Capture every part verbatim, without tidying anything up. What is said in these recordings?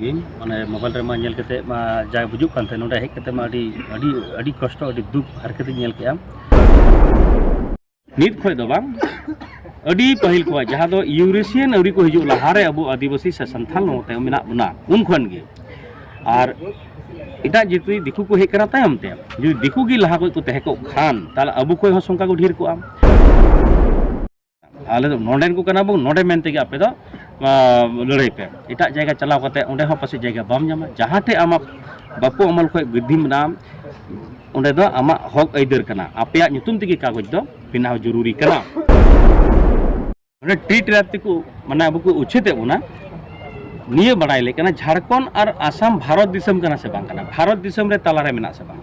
ᱜᱤᱧ, ᱢᱟᱱᱮ, ᱢᱳᱵᱟᱭᱤᱞ ᱨᱮᱢᱟ ᱧᱮᱞ ᱠᱟᱛᱮ ᱢᱟ ᱡᱟ ᱵᱩᱡᱩᱜ ᱠᱟᱱ ᱛᱟᱦᱮᱸ, ᱱᱚᱰᱮ ᱦᱮᱡ ᱠᱟᱛᱮ ᱢᱟ ᱟᱹᱰᱤ, ᱟᱹᱰᱤ, ᱟᱹᱰᱤ ᱠᱚᱥᱴᱚ, ᱟᱹᱰᱤ ᱫᱩᱠ ᱦᱟᱨᱠᱮᱛ ᱤᱧ ᱧᱮᱞ ᱠᱮᱜᱼᱟ᱾ ᱱᱤᱛ ᱠᱷᱚᱡ ᱫᱚ ᱵᱟᱝ, ᱟᱹᱰᱤ ᱯᱟᱹᱦᱤᱞ ᱠᱷᱚᱡ, ᱡᱟᱦᱟᱸ ᱫᱚ ᱤᱭᱩᱨᱮᱥᱤᱭᱟᱱ ᱟᱹᱣᱨᱤ ᱠᱚ ᱦᱤᱡᱩᱜ ᱞᱟᱦᱟᱨᱮ ᱟᱵᱚ ᱟᱹᱫᱤᱵᱟᱹᱥᱤ ᱥᱮ ᱥᱟᱱᱛᱟᱲ ᱱᱚᱛᱮ ᱢᱮᱱᱟᱜ ᱵᱚᱱᱟ, ᱩᱱ ᱠᱷᱚᱱ ᱜᱮ᱾ ᱟᱨ ᱮᱴᱟᱜ ᱡᱟᱹᱛᱤ ᱫᱤᱠᱩ ᱠᱚ ᱦᱮᱡ ᱠᱟᱱᱟ ᱛᱟᱭᱚᱢ ᱛᱮ᱾ ᱡᱩᱫᱤ ᱫᱤᱠᱩ ᱜᱮ ᱞᱟᱦᱟ ᱠᱷᱚᱡ ᱠᱚ ᱛᱟᱦᱮᱸ ᱠᱚᱜ ᱠᱷᱟᱱ, ᱛᱟᱦᱞᱮ ᱟᱵᱚ ᱠᱷᱚᱡ ᱦᱚᱸ ᱥᱚᱝᱠᱷᱟ ᱠᱚ ᱰᱷᱮᱨ ᱠᱚᱜᱼᱟ᱾ ᱟᱞᱮ ᱫᱚ ᱱᱚᱰᱮᱱ ᱠᱚ ᱠᱟᱱᱟ ᱵᱚᱱ, ᱱᱚᱰᱮ ᱢᱮᱱ ᱛᱮᱜᱮ ᱟᱯᱮ ᱫᱚ, ᱟ, ᱞᱟᱹᱲᱦᱟᱹᱭ ᱯᱮ᱾ ᱮᱴᱟᱜ ᱡᱟᱭᱜᱟ ᱪᱟᱞᱟᱣ ᱠᱟᱛᱮ ᱚᱸᱰᱮ ᱦᱚᱸ ᱯᱟᱥᱮᱡ ᱡᱟᱭᱜᱟ ᱵᱟᱢ ᱧᱟᱢᱟ᱾ ᱡᱟᱦᱟᱸ ᱴᱷᱮᱡ ᱟᱢᱟᱜ ᱵᱟᱹᱯᱩ ᱟᱢᱚᱞ ᱠᱷᱚᱡ ᱵᱨᱤᱫᱽᱫᱷᱤ ᱢᱮᱱᱟᱜᱼᱟ, ᱚᱸᱰᱮ ᱫᱚ ᱟᱢᱟᱜ ᱦᱚᱠ ᱟᱹᱭᱫᱟᱹᱨ ᱠᱟᱱᱟ, ᱟᱯᱮᱭᱟᱜ ᱧᱩᱛᱩᱢ ᱛᱮᱜᱮ ᱠᱟᱜᱚᱡᱽ ᱫᱚ ᱵᱮᱱᱟᱣ ᱡᱚᱨᱩᱨᱤ ᱠᱟᱱᱟ᱾ ᱚᱸᱰᱮ ᱴᱤ ᱴᱨᱟᱭᱤᱵᱽ ᱛᱮᱠᱚ, ᱢᱟᱱᱮ, ᱟᱵᱚ ᱠᱚ ᱩᱪᱷᱮᱫ ᱮᱫ ᱵᱚᱱᱟ᱾ ᱱᱤᱭᱟᱹ ᱵᱟᱲᱟᱭ ᱞᱮ ᱠᱟᱱᱟ, ᱡᱷᱟᱲᱠᱷᱚᱸᱰ ᱟᱨ ᱟᱥᱟᱢ ᱵᱷᱟᱨᱚᱛ ᱫᱤᱥᱚᱢ ᱠᱟᱱᱟ ᱥᱮ ᱵᱟᱝ ᱠᱟᱱᱟ, ᱵᱷᱟᱨᱚᱛ ᱫᱤᱥᱚᱢ ᱨᱮ ᱛᱟᱞᱟᱨᱮ ᱢᱮᱱᱟᱜ ᱥᱮ ᱵᱟᱝ?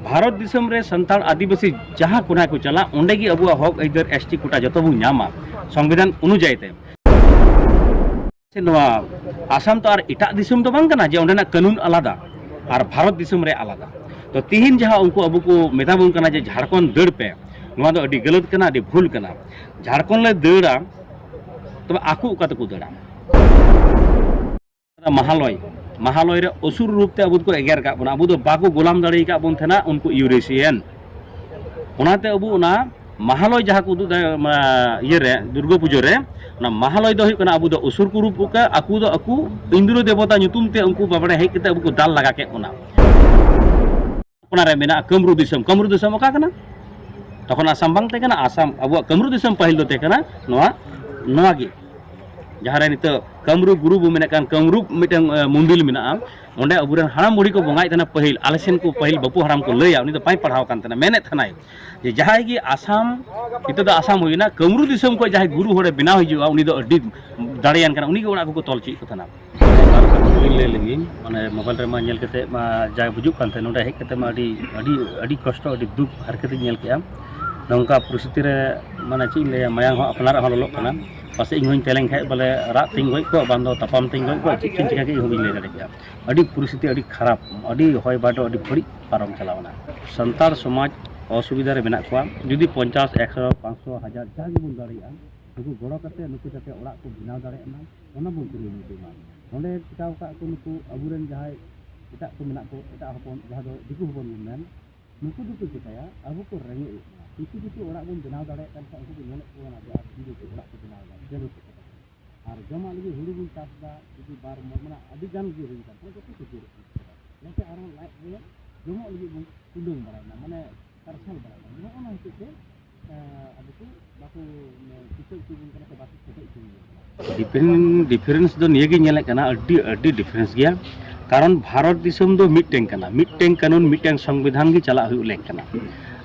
ᱵᱷᱟᱨᱚᱛ ᱫᱤᱥᱚᱢ ᱨᱮ ᱥᱟᱱᱛᱟᱲ ᱟᱹᱫᱤᱵᱟᱹᱥᱤ ᱡᱟᱦᱟᱸ ᱠᱚᱱᱟ ᱠᱚ ᱪᱟᱞᱟᱜ, ᱚᱸᱰᱮ ᱜᱮ ᱟᱵᱚᱣᱟᱜ ᱦᱚᱠ ᱟᱹᱭᱫᱟᱹᱨ, ᱮᱥ ᱴᱤ ᱠᱳᱴᱟ ᱡᱚᱛᱚ ᱵᱚᱱ ᱧᱟᱢᱟ ᱥᱚᱝᱵᱤᱫᱷᱟᱱ ᱚᱱᱩᱡᱟᱭᱤ ᱛᱮ᱾ ᱥᱮ ᱱᱚᱣᱟ ᱟᱥᱟᱢ ᱛᱚ ᱟᱨ ᱮᱴᱟᱜ ᱫᱤᱥᱚᱢ ᱫᱚ ᱵᱟᱝ ᱠᱟᱱᱟ ᱡᱮ ᱚᱸᱰᱮᱱᱟᱜ ᱠᱟᱹᱱᱩᱱ ᱟᱞᱟᱫᱟ ᱟᱨ ᱵᱷᱟᱨᱚᱛ ᱫᱤᱥᱚᱢ ᱨᱮ ᱟᱞᱟᱫᱟ᱾ ᱛᱚ, ᱛᱤᱦᱤᱧ ᱡᱟᱦᱟᱸ ᱩᱱᱠᱩ ᱟᱵᱚ ᱠᱚ ᱢᱮᱛᱟ ᱵᱚᱱ ᱠᱟᱱᱟ ᱡᱮ ᱡᱷᱟᱲᱠᱷᱚᱸᱰ ᱫᱟᱹᱲ ᱯᱮ, ᱱᱚᱣᱟ ᱫᱚ ᱟᱹᱰᱤ ᱜᱟᱹᱞᱟᱹᱛ ᱠᱟᱱᱟ, ᱟᱹᱰᱤ ᱵᱷᱩᱞ ᱠᱟᱱᱟ᱾ ᱡᱷᱟᱲᱠᱷᱚᱸᱰ ᱞᱮ ᱫᱟᱹᱲᱟ, ᱛᱚᱵᱮ ᱟᱠᱚ ᱚᱠᱟ ᱛᱮᱠᱚ ᱫᱟᱹᱲᱟ? ᱢᱟᱦᱟᱞᱚᱭ, ᱢᱟᱦᱟᱞᱚᱭ ᱨᱮ ᱚᱥᱩᱨ ᱨᱩᱯ ᱛᱮ ᱟᱵᱚ ᱫᱚᱠᱚ ᱮᱜᱮᱨ ᱟᱠᱟᱫ ᱵᱚᱱᱟ, ᱟᱵᱚ ᱫᱚ ᱵᱟᱠᱚ ᱜᱳᱞᱟᱢ ᱫᱟᱲᱮ ᱟᱠᱟᱫ ᱵᱚᱱ ᱛᱟᱦᱮᱱᱟ ᱩᱱᱠᱩ ᱤᱭᱩᱨᱮᱥᱤᱭᱟᱱ᱾ ᱚᱱᱟᱛᱮ ᱟᱵᱚ ᱚᱱᱟ ᱢᱟᱦᱟᱞᱚᱭ ᱡᱟᱦᱟᱸ ᱠᱚ ᱩᱫᱩᱜ ᱫᱟ, ᱢᱟ, ᱤᱭᱟᱹ ᱨᱮ, ᱫᱩᱨᱜᱟᱹ ᱯᱩᱡᱟᱹ ᱨᱮ, ᱚᱱᱟ ᱢᱟᱦᱟᱞᱚᱭ ᱫᱚ ᱦᱩᱭᱩᱜ ᱠᱟᱱᱟ ᱟᱵᱚ ᱫᱚ ᱚᱥᱩᱨ ᱠᱚ ᱨᱩᱯ ᱟᱠᱟᱫ, ᱟᱠᱚ ᱫᱚ ᱟᱠᱚ ᱤᱱᱫᱨᱚ ᱫᱮᱵᱚᱛᱟ ᱧᱩᱛᱩᱢ ᱛᱮ ᱩᱱᱠᱩ ᱵᱟᱵᱲᱮ ᱦᱮᱡ ᱠᱟᱛᱮ ᱟᱵᱚ ᱠᱚ ᱫᱟᱞ ᱞᱟᱜᱟ ᱠᱮᱫ ᱵᱚᱱᱟ᱾ ᱚᱱᱟ ᱨᱮ ᱢᱮᱱᱟᱜᱼᱟ ᱠᱟᱹᱢᱨᱩ ᱫᱤᱥᱚᱢ᱾ ᱠᱟᱹᱢᱨᱩ ᱫᱤᱥᱚᱢ ᱚᱠᱟ ᱠᱟᱱᱟ? ᱛᱚᱠᱷᱚᱱ ᱟᱥᱟᱢ ᱵᱟᱝ ᱛᱟᱦᱮᱸ ᱠᱟᱱᱟ᱾ ᱟᱥᱟᱢ, ᱟᱵᱚᱣᱟᱜ ᱠᱟᱹᱢᱨᱩ ᱫᱤᱥᱚᱢ ᱯᱟᱹᱦᱤᱞ ᱫᱚ ᱛᱟᱦᱮᱸ ᱠᱟᱱᱟ ᱱᱚᱣᱟ, ᱱᱚᱣᱟ ᱜᱮ, ᱡᱟᱦᱟᱸ ᱨᱮ ᱱᱤᱛᱚᱜ ᱠᱟᱹᱢᱨᱩ ᱜᱩᱨᱩ ᱵᱚ ᱢᱮᱱᱮᱫ ᱠᱟᱱ, ᱠᱟᱹᱢᱨᱩᱯ ᱢᱤᱫᱴᱟᱝ, ᱮ, ᱢᱚᱱᱫᱤᱨ ᱢᱮᱱᱟᱜᱼᱟ᱾ ᱚᱸᱰᱮ ᱟᱵᱚᱨᱮᱱ ᱦᱟᱲᱟᱢ ᱵᱩᱲᱦᱤ ᱠᱚ ᱵᱚᱸᱜᱟᱭᱮᱫ ᱛᱟᱦᱮᱱᱟ ᱯᱟᱹᱦᱤᱞ᱾ ᱟᱞᱮ ᱥᱮᱱ ᱠᱚ ᱯᱟᱹᱦᱤᱞ ᱵᱟᱹᱯᱩ ᱦᱟᱲᱟᱢ ᱠᱚ ᱞᱟᱹᱭᱟ, ᱩᱱᱤ ᱫᱚ ᱵᱟᱭ ᱯᱟᱲᱦᱟᱣ ᱟᱠᱟᱱ ᱛᱟᱦᱮᱱᱟ, ᱢᱮᱱᱮᱫ ᱛᱟᱦᱮᱱᱟᱭ ᱡᱮ ᱡᱟᱦᱟᱸᱭ ᱜᱮ ᱟᱥᱟᱢ, ᱱᱤᱛᱚᱜ ᱫᱚ ᱟᱥᱟᱢ ᱦᱩᱭᱱᱟ, ᱠᱟᱹᱢᱨᱩ ᱫᱤᱥᱚᱢ ᱠᱷᱚᱱ ᱡᱟᱦᱟᱸᱭ ᱜᱩᱨᱩ ᱦᱚᱲᱮ ᱵᱮᱱᱟᱣ ᱦᱤᱡᱩᱜᱼᱟ, ᱩᱱᱤ ᱫᱚ ᱟᱹᱰᱤ ᱫᱟᱲᱮᱭᱟᱱ ᱠᱟᱱᱟ, ᱩᱱᱤ ᱜᱮ ᱚᱲᱟᱜ ᱠᱚᱠᱚ ᱛᱚᱞ ᱦᱚᱪᱚᱭᱮᱫ ᱠᱚ ᱛᱟᱦᱮᱱᱟ᱾ ᱵᱟᱨ ᱠᱟᱛᱷᱟ ᱛᱮᱜᱮᱧ ᱞᱟᱹᱭ ᱞᱮᱜᱤᱧ, ᱢᱟᱱᱮ, ᱢᱳᱵᱟᱭᱤᱞ ᱨᱮᱢᱟ ᱧᱮᱞ ᱠᱟᱛᱮ ᱢᱟ ᱡᱟ ᱵᱩᱡᱩᱜ ᱠᱟᱱ ᱛᱟᱦᱮᱸ, ᱱᱚᱰᱮ ᱦᱮᱡ ᱠᱟᱛᱮ ᱢᱟ ᱟᱹᱰᱤ, ᱟᱹᱰᱤ, ᱟᱹᱰᱤ ᱠᱚᱥᱴᱚ, ᱟᱹᱰᱤ ᱫᱩᱠ ᱦᱟᱨᱠᱮᱛ ᱤᱧ ᱧᱮᱞ ᱠᱮᱜᱼᱟ᱾ ᱱᱚᱝᱠᱟ ᱯᱚᱨᱤᱥᱛᱷᱤᱛᱤ ᱨᱮ, ᱢᱟᱱᱮ, ᱪᱮᱫ ᱤᱧ ᱞᱟᱹᱭᱟ, ᱢᱟᱭᱟᱝ ᱦᱚᱸ ᱟᱯᱱᱟᱨᱟᱜ ᱦᱚᱸ ᱞᱚᱞᱚᱜ ᱠᱟᱱᱟ᱾ ᱯᱟᱥᱮᱡ ᱤᱧ ᱦᱚᱸᱧ ᱛᱟᱦᱮᱸ ᱞᱮᱱ ᱠᱷᱟᱡ ᱵᱚᱞᱮ ᱨᱟᱜ ᱛᱤᱧ ᱜᱚᱡ ᱠᱚᱜ, ᱵᱟᱝ ᱫᱚ ᱛᱟᱯᱟᱢ ᱛᱤᱧ ᱜᱚᱡ ᱠᱚᱜ, ᱪᱮᱫ ᱪᱚᱧ ᱪᱤᱠᱟᱹ ᱠᱮᱫ ᱤᱧ ᱦᱚᱸ ᱵᱟᱹᱧ ᱞᱟᱹᱭ ᱫᱟᱲᱮ ᱠᱮᱭᱟ᱾ ᱟᱹᱰᱤ ᱯᱚᱨᱤᱥᱛᱷᱤᱛᱤ ᱟᱹᱰᱤ ᱠᱷᱟᱨᱟᱯ, ᱟᱹᱰᱤ ᱦᱚᱭ ᱵᱟᱨᱰᱩ ᱟᱹᱰᱤ ᱵᱟᱹᱲᱤᱡ ᱯᱟᱨᱚᱢ ᱪᱟᱞᱟᱣ ᱮᱱᱟ᱾ ᱥᱟᱱᱛᱟᱲ ᱥᱚᱢᱟᱡᱽ ᱚᱥᱩᱵᱤᱫᱷᱟ ᱨᱮ ᱢᱮᱱᱟᱜ ᱠᱚᱣᱟ᱾ ᱡᱩᱫᱤ ᱯᱚᱧᱪᱟᱥ, ᱮᱠᱥᱚ, ᱯᱟᱸᱪᱥᱚ, ᱦᱟᱡᱟᱨ ᱡᱟᱦᱟᱸ ᱜᱮᱵᱚᱱ ᱫᱟᱲᱮᱭᱟᱜᱼᱟ, ᱱᱩᱠᱩ ᱜᱚᱲᱚ ᱠᱟᱛᱮ ᱱᱩᱠᱩ ᱡᱟᱛᱮ ᱚᱲᱟᱜ ᱠᱚ ᱵᱮᱱᱟᱣ ᱫᱟᱲᱮᱭᱟᱜ ᱢᱟ, ᱚᱱᱟ ᱵᱚᱱ ᱠᱩᱨᱩᱢᱩᱴᱩᱭ ᱢᱟ᱾ ᱱᱚᱰᱮ ᱪᱤᱠᱟᱹᱣ ᱟᱠᱟᱫ ᱠᱚ ᱱᱩᱠᱩ ᱟᱵᱚᱨᱮᱱ ᱡᱟᱦᱟᱸᱭ ᱮᱴᱟᱜ ᱠᱚ ᱢᱮᱱᱟᱜ ᱠᱚ, ᱮᱴᱟᱜ ᱦᱚᱯᱚᱱ, ᱡᱟᱦᱟᱸ ᱫᱚ ᱫᱤᱠᱩ ᱦᱚᱯᱚᱱ ᱵᱚᱱ ᱢᱮᱱ, ᱱᱩᱠᱩ ᱫᱚᱠᱚ ᱪᱤᱠᱟᱹᱭᱟ? ᱟᱵᱚ ᱠᱚ ᱨᱮᱸᱜᱮᱡ ᱮᱫ ᱵᱚᱱᱟ᱾ ᱠᱤᱪᱷᱩ ᱠᱤᱪᱷᱩ ᱚᱲᱟᱜ ᱵᱚᱱ ᱵᱮᱱᱟᱣ ᱫᱟᱲᱮᱭᱟᱜ ᱠᱟᱱ ᱠᱷᱟᱱ ᱩᱱᱠᱩ ᱠᱚ ᱧᱮᱞᱮᱫ ᱠᱚ ᱠᱟᱱᱟ ᱡᱮ ᱟᱨ ᱥᱩᱱᱫᱚᱨ ᱠᱚ ᱚᱲᱟᱜ ᱠᱚ ᱵᱮᱱᱟᱣ ᱮᱫᱟ, ᱡᱮ ᱱᱩᱠᱩ ᱠᱚ ᱛᱟᱦᱮᱸ᱾ ᱟᱨ ᱡᱚᱢᱟᱜ ᱞᱟᱹᱜᱤᱫ ᱦᱩᱲᱩ ᱵᱚᱱ ᱪᱟᱥ ᱮᱫᱟ, ᱡᱩᱫᱤ ᱵᱟᱨ ᱢᱚ-, ᱢᱟᱱᱮ ᱟᱹᱰᱤ ᱜᱟᱱ ᱜᱮ ᱦᱩᱭ ᱟᱠᱟᱱ ᱛᱟᱵᱚᱱᱟ, ᱡᱚᱛᱚ ᱠᱚ ᱪᱤᱨ ᱟᱹᱜᱩ ᱠᱟᱫᱟ᱾ ᱞᱮᱠᱤᱱ ᱟᱨᱦᱚᱸ ᱞᱟᱡ ᱨᱮ ᱡᱚᱢᱟᱜ ᱞᱟᱹᱜᱤᱫ ᱵᱚᱱ ᱩᱰᱩᱝ ᱵᱟᱲᱟᱭᱮᱫᱟ, ᱢᱟᱱᱮ ᱯᱟᱨᱥᱟᱞ ᱵᱟᱲᱟᱭᱮᱫᱟ᱾ ᱱᱚᱜᱼᱚ ᱱᱚᱣᱟ ᱦᱚᱛᱮᱡ ᱛᱮ, ᱮᱸ, ᱟᱵᱚ ᱠᱚ ᱵᱟᱠᱚ, ᱢᱟᱱᱮ, ᱠᱤᱥᱟᱹᱬ ᱦᱚᱪᱚ ᱵᱚᱱ ᱠᱟᱱᱟ ᱥᱮ ᱵᱟᱠᱚ ᱠᱮᱴᱮᱡ ᱦᱚᱪᱚ ᱵᱚᱱ ᱠᱟᱱᱟ᱾ ᱰᱤᱯᱷᱟᱨᱮᱱ-, ᱰᱤᱯᱷᱟᱨᱮᱱᱥ ᱫᱚ ᱱᱤᱭᱟᱹ ᱜᱮ ᱧᱮᱞᱮᱫ ᱠᱟᱱᱟ, ᱟᱹᱰᱤ, ᱟᱹᱰᱤ ᱰᱤᱯᱷᱟᱨᱮᱱᱥ ᱜᱮᱭᱟ᱾ ᱠᱟᱨᱚᱱ ᱵᱷᱟᱨᱚᱛ ᱫᱤᱥᱚᱢ ᱫᱚ ᱢᱤᱫᱴᱮᱱ ᱠᱟᱱᱟ, ᱢᱤᱫᱴᱮᱱ ᱠᱟᱹᱱᱩᱱ, ᱢᱤᱫᱴᱮᱱ ᱥᱚᱝᱵᱤᱫᱷᱟᱱ ᱜᱮ ᱪᱟᱞᱟᱜ ᱦᱩᱭᱩᱜ ᱞᱮᱠ ᱠᱟᱱᱟ᱾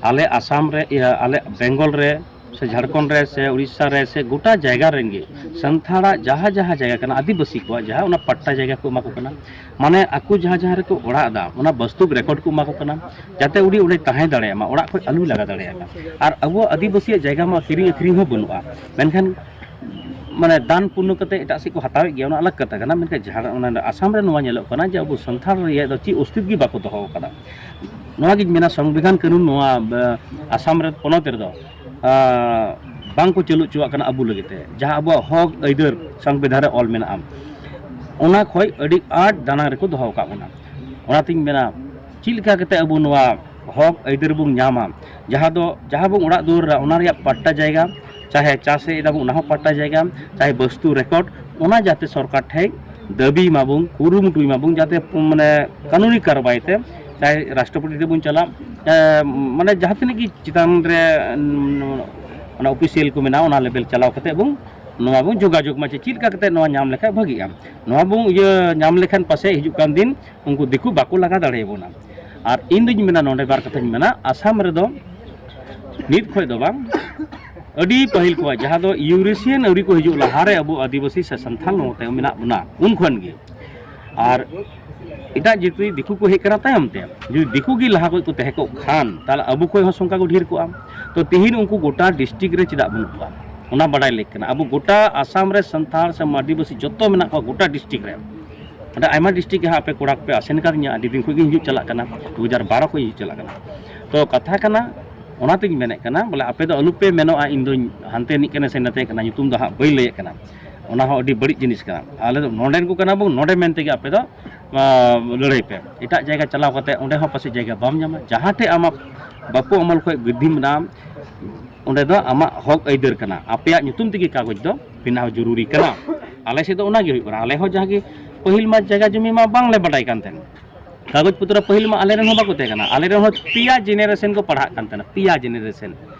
ᱟᱞᱮ ᱟᱥᱟᱢ ᱨᱮ, ᱤᱭᱟᱹ, ᱟᱞᱮ ᱵᱮᱝᱜᱚᱞ ᱨᱮ ᱥᱮ ᱡᱷᱟᱲᱠᱷᱚᱸᱰ ᱨᱮ ᱥᱮ ᱩᱲᱤᱥᱥᱟ ᱨᱮ ᱥᱮ ᱜᱚᱴᱟ ᱡᱟᱭᱜᱟ ᱨᱮᱱ ᱜᱮ ᱥᱟᱱᱛᱟᱲᱟᱜ ᱡᱟᱦᱟᱸ ᱡᱟᱦᱟᱸ ᱡᱟᱭᱜᱟ ᱠᱟᱱᱟ, ᱟᱹᱫᱤᱵᱟᱹᱥᱤ ᱠᱚᱣᱟᱜ ᱡᱟᱦᱟᱸ, ᱚᱱᱟ ᱯᱟᱴᱴᱟ ᱡᱟᱭᱜᱟ ᱠᱚ ᱮᱢᱟ ᱠᱚ ᱠᱟᱱᱟ᱾ ᱢᱟᱱᱮ ᱟᱠᱚ ᱡᱟᱦᱟᱸ ᱡᱟᱦᱟᱸ ᱨᱮᱠᱚ ᱚᱲᱟᱜ ᱮᱫᱟ, ᱚᱱᱟ ᱵᱟᱥᱛᱩᱵ ᱨᱮᱠᱚᱨᱰ ᱠᱚ ᱮᱢᱟ ᱠᱚ ᱠᱟᱱᱟ, ᱡᱟᱛᱮ ᱩᱱᱤ ᱚᱸᱰᱮ ᱛᱟᱦᱮᱸ ᱫᱟᱲᱮᱭᱟᱜ ᱢᱟ, ᱚᱲᱟᱜ ᱠᱷᱚᱱ ᱟᱞᱚᱭ ᱞᱟᱜᱟ ᱫᱟᱲᱮᱭᱟᱜ ᱢᱟ᱾ ᱟᱨ ᱟᱵᱚᱣᱟᱜ ᱟᱹᱫᱤᱵᱟᱹᱥᱤᱭᱟᱜ ᱡᱟᱭᱜᱟ ᱢᱟ ᱠᱤᱨᱤᱧ ᱟᱹᱠᱷᱨᱤᱧ ᱦᱚᱸ ᱵᱟᱹᱱᱩᱜᱼᱟ, ᱢᱮᱱᱠᱷᱟᱱ ᱢᱟᱱᱮ ᱫᱟᱱ ᱯᱩᱱᱱᱚ ᱠᱟᱛᱮ ᱮᱴᱟᱜ ᱥᱮᱫ ᱠᱚ ᱦᱟᱛᱟᱣᱮᱫ ᱜᱮᱭᱟ, ᱚᱱᱟ ᱟᱞᱟᱜᱽ ᱠᱟᱛᱷᱟ ᱠᱟᱱᱟ᱾ ᱢᱮᱱᱠᱷᱟᱱ ᱡᱷᱟᱲ-, ᱚᱱᱟ ᱟᱥᱟᱢ ᱨᱮ ᱱᱚᱣᱟ ᱧᱮᱞᱚᱜ ᱠᱟᱱᱟ ᱡᱮ ᱟᱵᱚ ᱥᱟᱱᱛᱟᱲ ᱨᱮᱭᱟᱜ ᱫᱚ ᱪᱮᱫ ᱚᱥᱛᱤᱛ ᱜᱮ ᱵᱟᱠᱚ ᱫᱚᱦᱚ ᱟᱠᱟᱫᱟ᱾ ᱱᱚᱣᱟᱜᱤᱧ ᱢᱮᱱᱟ, ᱥᱚᱝᱵᱤᱫᱷᱟᱱ ᱠᱟᱹᱱᱩᱱ ᱱᱚᱣᱟ, ᱮ, ᱟᱥᱟᱢ ᱨᱮ ᱯᱚᱱᱚᱛ ᱨᱮᱫᱚ, ᱮ, ᱵᱟᱝ ᱠᱚ ᱪᱟᱹᱞᱩ ᱦᱚᱪᱚᱣᱟᱜ ᱠᱟᱱᱟ ᱟᱵᱚ ᱞᱟᱹᱜᱤᱫ ᱛᱮ, ᱡᱟᱦᱟᱸ ᱟᱵᱚᱣᱟᱜ ᱦᱚᱠ ᱟᱹᱭᱫᱟᱹᱨ ᱥᱚᱝᱵᱤᱫᱷᱟᱱ ᱨᱮ ᱚᱞ ᱢᱮᱱᱟᱜᱼᱟ, ᱚᱱᱟ ᱠᱷᱚᱱ ᱟᱹᱰᱤ ᱟᱸᱴ ᱫᱟᱱᱟᱝ ᱨᱮᱠᱚ ᱫᱚᱦᱚ ᱟᱠᱟᱫ ᱵᱚᱱᱟ᱾ ᱚᱱᱟᱛᱤᱧ ᱢᱮᱱᱟ, ᱪᱮᱫ ᱞᱮᱠᱟ ᱠᱟᱛᱮ ᱟᱵᱚ ᱱᱚᱣᱟ ᱦᱚᱠ ᱟᱹᱭᱫᱟᱹᱨ ᱵᱚᱱ ᱧᱟᱢᱟ, ᱡᱟᱦᱟᱸ ᱫᱚ, ᱡᱟᱦᱟᱸ ᱵᱚᱱ ᱚᱲᱟᱜ ᱫᱩᱣᱟᱹᱨ ᱨᱮ, ᱚᱱᱟ ᱨᱮᱭᱟᱜ ᱯᱟᱴᱴᱟ ᱡᱟᱭᱜᱟ, ᱪᱟᱦᱮ ᱪᱟᱥ ᱮᱫ ᱫᱟᱵᱚᱱ, ᱚᱱᱟ ᱦᱚᱸ ᱯᱟᱴᱴᱟ ᱡᱟᱭᱜᱟ, ᱪᱟᱦᱮ ᱵᱟᱥᱛᱩ ᱨᱮᱠᱚᱨᱰ, ᱚᱱᱟ ᱡᱟᱛᱮ ᱥᱚᱨᱠᱟᱨ ᱴᱷᱮᱱ ᱫᱟᱹᱵᱤ ᱢᱟᱵᱚᱱ, ᱠᱩᱨᱩᱢᱩᱴᱩᱭ ᱢᱟᱵᱚᱱ, ᱡᱟᱛᱮ, ᱢᱟᱱᱮ, ᱠᱟᱹᱱᱩᱱᱤ ᱠᱟᱨᱵᱟᱭ ᱛᱮ, ᱪᱟᱦᱮ ᱨᱟᱥᱴᱨᱚᱯᱚᱛᱤ ᱴᱷᱮᱱ ᱵᱚᱱ ᱪᱟᱞᱟᱜ, ᱮ, ᱢᱟᱱᱮ, ᱡᱟᱦᱟᱸ ᱛᱤᱱᱟᱹᱜ ᱜᱮ ᱪᱮᱛᱟᱱ ᱨᱮ, ᱩᱸ, ᱚᱱᱟ ᱚᱯᱷᱤᱥᱤᱭᱟᱞ ᱠᱚ ᱢᱮᱱᱟᱜᱼᱟ, ᱚᱱᱟ ᱞᱮᱵᱮᱞ ᱪᱟᱞᱟᱣ ᱠᱟᱛᱮ ᱵᱚᱱ, ᱱᱚᱣᱟ ᱵᱚᱱ ᱡᱳᱜᱟᱡᱳᱜᱽ ᱢᱟ, ᱪᱮ ᱪᱮᱫ ᱞᱮᱠᱟ ᱠᱟᱛᱮ ᱱᱚᱣᱟ ᱧᱟᱢ ᱞᱮᱠᱷᱟᱱ ᱵᱷᱟᱹᱜᱤᱜᱼᱟ᱾ ᱱᱚᱣᱟ ᱵᱚᱱ ᱤᱭᱟᱹ ᱧᱟᱢ ᱞᱮᱠᱷᱟᱱ ᱯᱟᱥᱮᱡ ᱦᱤᱡᱩᱜ ᱠᱟᱱ ᱫᱤᱱ ᱩᱱᱠᱩ ᱫᱤᱠᱩ ᱵᱟᱠᱚ ᱞᱟᱜᱟ ᱫᱟᱲᱮᱭᱟᱵᱚᱱᱟ᱾ ᱟᱨ ᱤᱧ ᱫᱩᱧ ᱢᱮᱱᱟ, ᱱᱚᱰᱮ ᱵᱟᱨ ᱠᱟᱛᱷᱟᱧ ᱢᱮᱱᱟ, ᱟᱥᱟᱢ ᱨᱮᱫᱚ ᱱᱤᱛ ᱠᱷᱚᱱ ᱫᱚ ᱵᱟᱝ, ᱟᱹᱰᱤ ᱯᱟᱹᱦᱤᱞ ᱠᱷᱚᱱ, ᱡᱟᱦᱟᱸ ᱫᱚ ᱤᱭᱩᱨᱮᱥᱤᱭᱟᱱ ᱟᱹᱣᱨᱤ ᱠᱚ ᱦᱤᱡᱩᱜ ᱞᱟᱦᱟᱨᱮ ᱟᱵᱚ ᱟᱹᱫᱤᱵᱟᱹᱥᱤ ᱥᱮ ᱥᱟᱱᱛᱟᱲ ᱱᱚᱛᱮ ᱢᱮᱱᱟᱜ ᱵᱚᱱᱟ, ᱩᱱ ᱠᱷᱚᱱ ᱜᱮ᱾ ᱟᱨ ᱮᱴᱟᱜ ᱡᱟᱹᱛᱤ ᱫᱤᱠᱩ ᱠᱚ ᱦᱮᱡ ᱠᱟᱱᱟ ᱛᱟᱭᱚᱢ ᱛᱮ, ᱡᱩᱫᱤ ᱫᱤᱠᱩ ᱜᱮ ᱞᱟᱦᱟ ᱠᱷᱚᱱ ᱠᱚ ᱛᱟᱦᱮᱸ ᱠᱚᱜ ᱠᱷᱟᱱ, ᱛᱟᱦᱚᱞᱮ ᱟᱵᱚ ᱠᱷᱚᱱ ᱦᱚᱸ ᱥᱚᱝᱠᱷᱟ ᱠᱚ ᱰᱷᱮᱨ ᱠᱚᱜᱼᱟ᱾ ᱛᱚ ᱛᱤᱦᱤᱧ ᱩᱱᱠᱩ ᱜᱚᱴᱟ ᱰᱤᱥᱴᱨᱤᱠᱴ ᱨᱮ ᱪᱮᱫᱟᱜ ᱵᱟᱹᱱᱩᱜ ᱠᱚᱣᱟ, ᱚᱱᱟ ᱵᱟᱰᱟᱭ ᱞᱮᱠ ᱠᱟᱱᱟ᱾ ᱟᱵᱚ ᱜᱚᱴᱟ ᱟᱥᱟᱢ ᱨᱮ ᱥᱟᱱᱛᱟᱲ ᱥᱮ ᱟᱹᱫᱤᱵᱟᱹᱥᱤ ᱡᱚᱛᱚ ᱢᱮᱱᱟᱜ ᱠᱚᱣᱟ ᱜᱚᱴᱟ ᱰᱤᱥᱴᱨᱤᱠᱴ ᱨᱮ᱾ ᱚᱸᱰᱮ ᱟᱭᱢᱟ ᱰᱤᱥᱴᱨᱤᱠᱴ ᱜᱮ ᱦᱟᱸᱜ ᱟᱯᱮ ᱠᱚᱲᱟ ᱠᱚᱯᱮ ᱟᱥᱮᱱ ᱠᱟᱫᱤᱧᱟ, ᱟᱹᱰᱤ ᱫᱤᱱ ᱠᱷᱚᱱ ᱜᱮ ᱦᱤᱡᱩᱜ ᱪᱟᱞᱟᱜ ᱠᱟᱱᱟ, ᱫᱩ ᱦᱟᱡᱟᱨ ᱵᱟᱨᱚ ᱠᱷᱚᱱ ᱦᱤᱡᱩᱜ ᱪᱟᱞᱟᱜ ᱠᱟᱱᱟ᱾ ᱛᱚ ᱠᱟᱛᱷᱟ ᱠᱟᱱᱟ, ᱚᱱᱟᱛᱤᱧ ᱢᱮᱱᱮᱫ ᱠᱟᱱᱟ, ᱵᱚᱞᱮ ᱟᱯᱮ ᱫᱚ ᱟᱞᱚᱯᱮ ᱢᱮᱱᱚᱜᱼᱟ ᱤᱧ ᱫᱚᱧ ᱦᱟᱱᱛᱮ ᱨᱤᱱᱤᱡ ᱠᱟᱱᱟ ᱥᱮ ᱱᱟᱛᱮ ᱠᱟᱱᱟ, ᱧᱩᱛᱩᱢ ᱫᱚ ᱦᱟᱸᱜ ᱵᱟᱹᱧ ᱞᱟᱹᱭᱮᱫ ᱠᱟᱱᱟ᱾ ᱚᱱᱟ ᱦᱚᱸ ᱟᱹᱰᱤ ᱵᱟᱹᱲᱤᱡ ᱡᱤᱱᱤᱥ ᱠᱟᱱᱟ᱾ ᱟᱞᱮ ᱫᱚ ᱱᱚᱰᱮᱱ ᱠᱚ ᱠᱟᱱᱟ ᱵᱚᱱ, ᱱᱚᱰᱮ ᱢᱮᱱ ᱛᱮᱜᱮ ᱟᱯᱮ ᱫᱚ ᱞᱟᱹᱲᱦᱟᱹᱭ ᱯᱮ᱾ ᱮᱴᱟᱜ ᱡᱟᱭᱜᱟ ᱪᱟᱞᱟᱣ ᱠᱟᱛᱮ ᱚᱸᱰᱮ ᱦᱚᱸ ᱯᱟᱥᱮᱡ ᱡᱟᱭᱜᱟ ᱵᱟᱢ ᱧᱟᱢᱟ᱾ ᱡᱟᱦᱟᱸ ᱴᱷᱮᱡ ᱟᱢᱟᱜ ᱵᱟᱹᱯᱩ ᱟᱢᱚᱞ ᱠᱷᱚᱱ ᱵᱨᱤᱫᱽᱫᱷᱤ ᱢᱮᱱᱟᱜᱼᱟ, ᱚᱸᱰᱮ ᱫᱚ ᱟᱢᱟᱜ ᱦᱚᱠ ᱟᱹᱭᱫᱟᱹᱨ ᱠᱟᱱᱟ, ᱟᱯᱮᱭᱟᱜ ᱧᱩᱛᱩᱢ ᱛᱮᱜᱮ ᱠᱟᱜᱚᱡᱽ ᱫᱚ ᱵᱮᱱᱟᱣ ᱡᱚᱨᱩᱨᱤ ᱠᱟᱱᱟ᱾ ᱟᱞᱮ ᱥᱮᱫ ᱫᱚ ᱚᱱᱟᱜᱮ ᱦᱩᱭᱩᱜ ᱠᱟᱱᱟ᱾ ᱟᱞᱮ ᱦᱚᱸ ᱡᱟᱦᱟᱸ ᱜᱮ ᱯᱟᱹᱦᱤᱞ ᱢᱟ ᱡᱟᱭᱜᱟ ᱡᱚᱢᱤ ᱢᱟ ᱵᱟᱝᱞᱮ ᱵᱟᱰᱟᱭ ᱠᱟᱱ ᱛᱟᱦᱮᱱᱟ᱾ ᱠᱟᱜᱚᱡᱽ ᱯᱚᱛᱨᱚ ᱯᱟᱹᱦᱤᱞ ᱢᱟ ᱟᱞᱮ ᱨᱮᱱ ᱦᱚᱸ ᱵᱟᱠᱚ ᱛᱟᱦᱮᱸ ᱠᱟᱱᱟ᱾ ᱟᱞᱮ ᱨᱮᱱ ᱦᱚᱸ ᱯᱮᱭᱟ ᱡᱮᱱᱟᱨᱮᱥᱚᱱ ᱠᱚ ᱯᱟᱲᱦᱟᱜ ᱠᱟᱱ ᱛᱟᱦᱮᱱᱟ, ᱯᱮᱭᱟ ᱡᱮᱱᱟᱨᱮᱥᱚᱱ᱾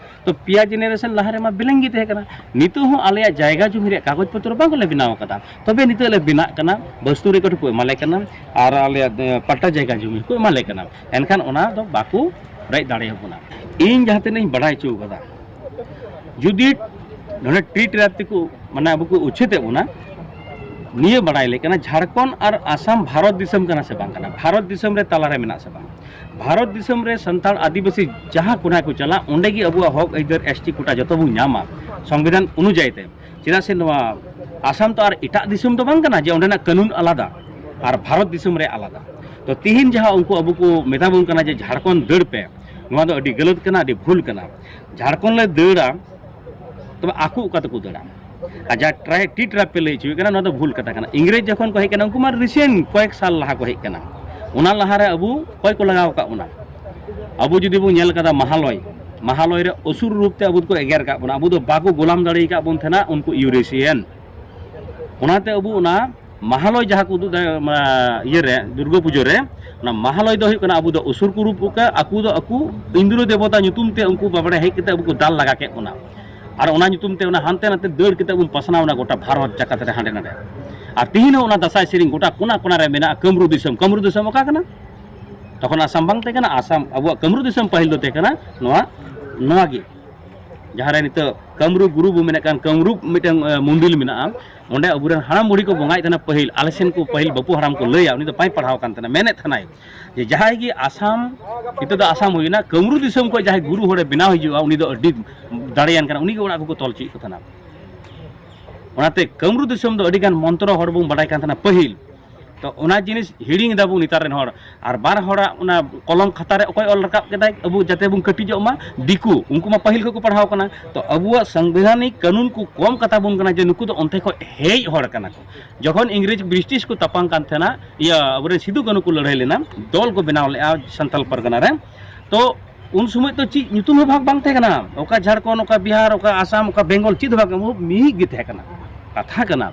ᱛᱚ ᱯᱮᱭᱟ ᱡᱮᱱᱟᱨᱮᱥᱚᱱ ᱞᱟᱦᱟ ᱨᱮᱢᱟ ᱵᱤᱞᱟᱹᱝ ᱜᱮ ᱛᱟᱦᱮᱸ ᱠᱟᱱᱟ᱾ ᱱᱤᱛᱚᱜ ᱦᱚᱸ ᱟᱞᱮᱭᱟᱜ ᱡᱟᱭᱜᱟ ᱡᱚᱢᱤ ᱨᱮᱭᱟᱜ ᱠᱟᱜᱚᱡᱽ ᱯᱚᱛᱨᱚ ᱵᱟᱝᱞᱮ ᱵᱮᱱᱟᱣ ᱟᱠᱟᱫᱟ᱾ ᱛᱚᱵᱮ ᱱᱤᱛᱚᱜ ᱞᱮ ᱵᱮᱱᱟᱜ ᱠᱟᱱᱟ, ᱵᱟᱥᱛᱩ ᱨᱮᱠᱚᱨᱰ ᱠᱚ ᱮᱢᱟᱞᱮ ᱠᱟᱱᱟ, ᱟᱨ ᱟᱞᱮᱭᱟᱜ ᱯᱟᱴᱟ ᱡᱟᱭᱜᱟ ᱡᱚᱢᱤ ᱦᱚᱸᱠᱚ ᱮᱢᱟᱞᱮ ᱠᱟᱱᱟ᱾ ᱮᱱᱠᱷᱟᱱ ᱚᱱᱟ ᱫᱚ ᱵᱟᱠᱚ ᱨᱮᱡ ᱫᱟᱲᱮᱭᱟᱵᱚᱱᱟ᱾ ᱤᱧ ᱡᱟᱦᱟᱸ ᱛᱤᱱᱟᱹᱜ ᱤᱧ ᱵᱟᱲᱟᱭ ᱦᱚᱪᱚ ᱠᱟᱫᱟ, ᱡᱩᱫᱤ ᱱᱚᱰᱮ ᱴᱤ ᱴᱨᱟᱭᱤᱵᱽ ᱛᱮᱠᱚ, ᱢᱟᱱᱮ, ᱟᱵᱚ ᱠᱚ ᱩᱪᱷᱟᱹᱛᱮᱫ ᱵᱚᱱᱟ, ᱱᱤᱭᱟᱹ ᱵᱟᱲᱟᱭ ᱞᱮ ᱠᱟᱱᱟ, ᱡᱷᱟᱲᱠᱷᱚᱸᱰ ᱟᱨ ᱟᱥᱟᱢ ᱵᱷᱟᱨᱚᱛ ᱫᱤᱥᱚᱢ ᱠᱟᱱᱟ ᱥᱮ ᱵᱟᱝ ᱠᱟᱱᱟ? ᱵᱷᱟᱨᱚᱛ ᱫᱤᱥᱚᱢ ᱨᱮ ᱛᱟᱞᱟᱨᱮ ᱢᱮᱱᱟᱜ ᱥᱮ ᱵᱟᱝ? ᱵᱷᱟᱨᱚᱛ ᱫᱤᱥᱚᱢ ᱨᱮ ᱥᱟᱱᱛᱟᱲ ᱟᱹᱫᱤᱵᱟᱹᱥᱤ ᱡᱟᱦᱟᱸ ᱠᱚᱱᱟ ᱠᱚ ᱪᱟᱞᱟᱜ, ᱚᱸᱰᱮ ᱜᱮ ᱟᱵᱚᱣᱟᱜ ᱦᱚᱠ ᱟᱹᱭᱫᱟᱹᱨ, ᱮᱥ ᱴᱤ ᱠᱳᱴᱟ ᱡᱚᱛᱚ ᱵᱚᱱ ᱧᱟᱢᱟ, ᱥᱚᱝᱵᱤᱫᱷᱟᱱ ᱚᱱᱩᱡᱟᱭᱤ ᱛᱮ᱾ ᱪᱮᱫᱟᱜ ᱥᱮ ᱱᱚᱣᱟ ᱟᱥᱟᱢ ᱛᱚ ᱟᱨ ᱮᱴᱟᱜ ᱫᱤᱥᱚᱢ ᱫᱚ ᱵᱟᱝ ᱠᱟᱱᱟ ᱡᱮ ᱚᱸᱰᱮᱱᱟᱜ ᱠᱟᱹᱱᱩᱱ ᱟᱞᱟᱫᱟ ᱟᱨ ᱵᱷᱟᱨᱚᱛ ᱫᱤᱥᱚᱢ ᱨᱮ ᱟᱞᱟᱫᱟ᱾ ᱛᱚ ᱛᱤᱦᱤᱧ ᱡᱟᱦᱟᱸ ᱩᱱᱠᱩ ᱟᱵᱚ ᱠᱚ ᱢᱮᱛᱟ ᱵᱚᱱ ᱠᱟᱱᱟ ᱡᱮ ᱡᱷᱟᱲᱠᱷᱚᱸᱰ ᱫᱟᱹᱲ ᱯᱮ, ᱱᱚᱣᱟ ᱫᱚ ᱟᱹᱰᱤ ᱜᱟᱹᱞᱟᱹᱛ ᱠᱟᱱᱟ, ᱟᱹᱰᱤ ᱵᱷᱩᱞ ᱠᱟᱱᱟ᱾ ᱡᱷᱟᱲᱠᱷᱚᱸᱰ ᱞᱮ ᱫᱟᱹᱲᱟ, ᱛᱚᱵᱮ ᱟᱠᱚ ᱚᱠᱟ ᱛᱮᱠᱚ ᱫᱟᱹᱲᱟ? ᱟᱨ ᱡᱟᱦᱟᱸ ᱴᱨᱟᱭ ᱴᱤ ᱴᱨᱟᱭᱤᱵᱽ ᱯᱮ ᱞᱟᱹᱭ ᱦᱚᱪᱚᱭᱮᱫ ᱠᱟᱱᱟ, ᱱᱚᱣᱟ ᱫᱚ ᱵᱷᱩᱞ ᱠᱟᱛᱷᱟ ᱠᱟᱱᱟ᱾ ᱤᱝᱨᱮᱡᱽ ᱡᱚᱠᱷᱚᱱ ᱠᱚ ᱦᱮᱡ ᱠᱟᱱᱟ, ᱩᱱᱠᱩ ᱢᱟ ᱨᱤᱥᱮᱱᱴ ᱠᱚᱭᱮᱠ ᱥᱟᱞ ᱞᱟᱦᱟ ᱠᱚ ᱦᱮᱡ ᱠᱟᱱᱟ᱾ ᱚᱱᱟ ᱞᱟᱦᱟᱨᱮ ᱟᱵᱚ ᱚᱠᱚᱭ ᱠᱚ ᱞᱟᱜᱟᱣ ᱟᱠᱟᱫ ᱵᱚᱱᱟ? ᱟᱵᱚ ᱡᱩᱫᱤ ᱵᱚᱱ ᱧᱮᱞ ᱠᱟᱫᱟ ᱢᱟᱦᱟᱞᱚᱭ, ᱢᱟᱦᱟᱞᱚᱭ ᱨᱮ ᱚᱥᱩᱨ ᱨᱩᱯ ᱛᱮ ᱟᱵᱚ ᱫᱚᱠᱚ ᱮᱜᱮᱨ ᱟᱠᱟᱫ ᱵᱚᱱᱟ᱾ ᱟᱵᱚ ᱫᱚ ᱵᱟᱠᱚ ᱜᱳᱞᱟᱢ ᱫᱟᱲᱮ ᱟᱠᱟᱫ ᱵᱚᱱ ᱛᱟᱦᱮᱱᱟ ᱩᱱᱠᱩ ᱤᱭᱩᱨᱮᱥᱤᱭᱟᱱ᱾ ᱚᱱᱟᱛᱮ ᱟᱵᱚ ᱚᱱᱟ ᱢᱟᱦᱟᱞᱚᱭ ᱡᱟᱦᱟᱸ ᱠᱚ ᱩᱫᱩᱜ ᱫᱟ, ᱢᱟ, ᱤᱭᱟᱹᱨᱮ, ᱫᱩᱨᱜᱟᱹ ᱯᱩᱡᱟᱹ ᱨᱮ, ᱚᱱᱟ ᱢᱟᱦᱟᱞᱚᱭ ᱫᱚ ᱦᱩᱭᱩᱜ ᱠᱟᱱᱟ ᱟᱵᱚ ᱫᱚ ᱚᱥᱩᱨ ᱠᱚ ᱨᱩᱯ ᱟᱠᱟᱫ, ᱟᱠᱚ ᱫᱚ ᱟᱠᱚ ᱤᱱᱫᱨᱚ ᱫᱮᱵᱚᱛᱟ ᱧᱩᱛᱩᱢ ᱛᱮ ᱩᱱᱠᱩ ᱵᱟᱵᱲᱮ ᱦᱮᱡ ᱠᱟᱛᱮ ᱟᱵᱚ ᱠᱚ ᱫᱟᱞ ᱞᱟᱜᱟ ᱠᱮᱫ ᱵᱚᱱᱟ᱾ ᱟᱨ ᱚᱱᱟ ᱧᱩᱛᱩᱢ ᱛᱮ ᱚᱱᱟ ᱦᱟᱱᱛᱮ ᱱᱟᱛᱮ ᱫᱟᱹᱲ ᱠᱟᱛᱮ ᱵᱚᱱ ᱯᱟᱥᱱᱟᱣ ᱮᱱᱟ ᱜᱚᱴᱟ ᱵᱷᱟᱨᱚᱛ ᱡᱟᱠᱟᱛ ᱨᱮ ᱦᱟᱸᱰᱮ ᱱᱟᱰᱮ᱾ ᱟᱨ ᱛᱤᱦᱤᱧ ᱦᱚᱸ ᱚᱱᱟ ᱫᱟᱸᱥᱟᱭ ᱥᱮᱨᱮᱧ ᱜᱚᱴᱟ ᱠᱚᱱᱟ ᱠᱚᱱᱟ ᱨᱮ ᱢᱮᱱᱟᱜᱼᱟ, ᱠᱟᱹᱢᱨᱩ ᱫᱤᱥᱚᱢ᱾ ᱠᱟᱹᱢᱨᱩ ᱫᱤᱥᱚᱢ ᱚᱠᱟ ᱠᱟᱱᱟ? ᱛᱚᱠᱷᱚᱱ ᱟᱥᱟᱢ ᱵᱟᱝ ᱛᱟᱦᱮᱸ ᱠᱟᱱᱟ᱾ ᱟᱥᱟᱢ, ᱟᱵᱚᱣᱟᱜ ᱠᱟᱹᱢᱨᱩ ᱫᱤᱥᱚᱢ ᱯᱟᱹᱦᱤᱞ ᱫᱚ ᱛᱟᱦᱮᱸ ᱠᱟᱱᱟ ᱱᱚᱣᱟ, ᱱᱚᱣᱟ ᱜᱮ᱾ ᱡᱟᱦᱟᱸ ᱨᱮ ᱱᱤᱛᱚᱜ ᱠᱟᱢᱨᱩᱯ ᱜᱩᱨᱩ ᱵᱚ ᱢᱮᱱᱮᱫ ᱠᱟᱱ, ᱠᱟᱢᱨᱩᱯ ᱢᱤᱫᱴᱟᱝ, ᱮ, ᱢᱚᱱᱫᱤᱨ ᱢᱮᱱᱟᱜᱼᱟ᱾ ᱚᱸᱰᱮ ᱟᱵᱚᱨᱮᱱ ᱦᱟᱲᱟᱢ ᱵᱩᱲᱦᱤ ᱠᱚ ᱵᱚᱸᱜᱟᱭᱮᱫ ᱛᱟᱦᱮᱱᱟ ᱯᱟᱹᱦᱤᱞ, ᱟᱞᱮ ᱥᱮᱱ ᱠᱚ ᱯᱟᱹᱦᱤᱞ ᱵᱟᱹᱯᱩ ᱦᱟᱲᱟᱢ ᱠᱚ ᱞᱟᱹᱭᱟ, ᱩᱱᱤ ᱫᱚ ᱵᱟᱭ ᱯᱟᱲᱦᱟᱣ ᱟᱠᱟᱱ ᱛᱟᱦᱮᱱᱟ, ᱢᱮᱱᱮᱫ ᱛᱟᱦᱮᱱᱟᱭ ᱡᱮ ᱡᱟᱦᱟᱸᱭ ᱜᱮ ᱟᱥᱟᱢ, ᱱᱤᱛᱚᱜ ᱫᱚ ᱟᱥᱟᱢ ᱦᱩᱭᱱᱟ, ᱠᱟᱢᱨᱩ ᱫᱤᱥᱚᱢ ᱠᱷᱚᱱ ᱡᱟᱦᱟᱸᱭ ᱜᱩᱨᱩ ᱦᱚᱲᱮ ᱵᱮᱱᱟᱣ ᱦᱤᱡᱩᱜᱼᱟ, ᱩᱱᱤ ᱫᱚ ᱟᱹᱰᱤ ᱫᱟᱲᱮᱭᱟᱱ ᱠᱟᱱᱟ, ᱩᱱᱤ ᱜᱮ ᱚᱲᱟᱜ ᱠᱚᱠᱚ ᱛᱚᱞ ᱦᱚᱪᱚᱭᱮᱫ ᱠᱚ ᱛᱟᱦᱮᱱᱟ᱾ ᱚᱱᱟᱛᱮ ᱠᱟᱢᱨᱩ ᱫᱤᱥᱚᱢ ᱫᱚ ᱟᱹᱰᱤᱜᱟᱱ ᱢᱚᱱᱛᱨᱚ ᱦᱚᱲ ᱵᱚᱱ ᱵᱟᱰᱟᱭ ᱠᱟᱱ ᱛᱟᱦᱮᱱᱟ ᱯᱟᱹᱦᱤᱞ, ᱛᱚ ᱚᱱᱟ ᱡᱤᱱᱤᱥ ᱦᱤᱲᱤᱧ ᱮᱫᱟ ᱵᱚᱱ ᱱᱮᱛᱟᱨ ᱨᱮᱱ ᱦᱚᱲ᱾ ᱟᱨ ᱵᱟᱨ ᱦᱚᱲᱟᱜ ᱚᱱᱟ ᱠᱚᱞᱚᱢ ᱠᱷᱟᱛᱟ ᱨᱮ ᱚᱠᱚᱭ ᱚᱞ ᱨᱟᱠᱟᱵ ᱠᱮᱫᱟᱭ ᱟᱵᱚ ᱡᱟᱛᱮ ᱵᱚᱱ ᱠᱟᱹᱴᱤᱡᱚᱜ ᱢᱟ? ᱫᱤᱠᱩ, ᱩᱱᱠᱩ ᱢᱟ ᱯᱟᱹᱦᱤᱞ ᱠᱷᱚᱱ ᱠᱚ ᱯᱟᱲᱦᱟᱣ ᱠᱟᱱᱟ᱾ ᱛᱚ ᱟᱵᱚᱣᱟᱜ ᱥᱚᱝᱵᱤᱫᱷᱟᱱᱤᱠ ᱠᱟᱹᱱᱩᱱ ᱠᱚ ᱠᱚᱢ ᱠᱟᱛᱟ ᱵᱚᱱ ᱠᱟᱱᱟ ᱡᱮ ᱱᱩᱠᱩ ᱫᱚ ᱚᱱᱛᱮ ᱠᱷᱚᱱ ᱦᱮᱡ ᱦᱚᱲ ᱠᱟᱱᱟ ᱠᱚ᱾ ᱡᱚᱠᱷᱚᱱ ᱤᱝᱨᱮᱡᱽ ᱵᱨᱤᱴᱤᱥ ᱠᱚ ᱛᱟᱯᱟᱢ ᱠᱟᱱ ᱛᱟᱦᱮᱱᱟ, ᱤᱭᱟᱹ ᱟᱵᱚᱨᱮᱱ ᱥᱤᱫᱩ ᱠᱟᱹᱱᱩ ᱠᱚ ᱞᱟᱹᱲᱦᱟᱹᱭ ᱞᱮᱱᱟ, ᱫᱚᱞ ᱠᱚ ᱵᱮᱱᱟᱣ ᱞᱮᱫᱼᱟ ᱥᱟᱱᱛᱟᱞ ᱯᱟᱨᱜᱟᱱᱟ ᱨᱮ, ᱛᱚ ᱩᱱ ᱥᱚᱢᱚᱭ ᱫᱚ ᱪᱮᱫ ᱧᱩᱛᱩᱢ ᱦᱚᱸ ᱵᱷᱟᱜᱽ ᱵᱟᱝ ᱛᱟᱦᱮᱸ ᱠᱟᱱᱟ, ᱚᱠᱟ ᱡᱷᱟᱲᱠᱷᱚᱸᱰ, ᱚᱠᱟ ᱵᱤᱦᱟᱨ, ᱚᱠᱟ ᱟᱥᱟᱢ, ᱚᱠᱟ ᱵᱮᱝᱜᱚᱞ, ᱪᱮᱫ ᱦᱚᱸ ᱵᱟᱝ, ᱟᱵᱚ ᱢᱤᱫ ᱜᱮ ᱛᱟᱦᱮᱸ ᱠᱟᱱᱟ᱾ ᱠᱟᱛᱷᱟ ᱠᱟᱱᱟ,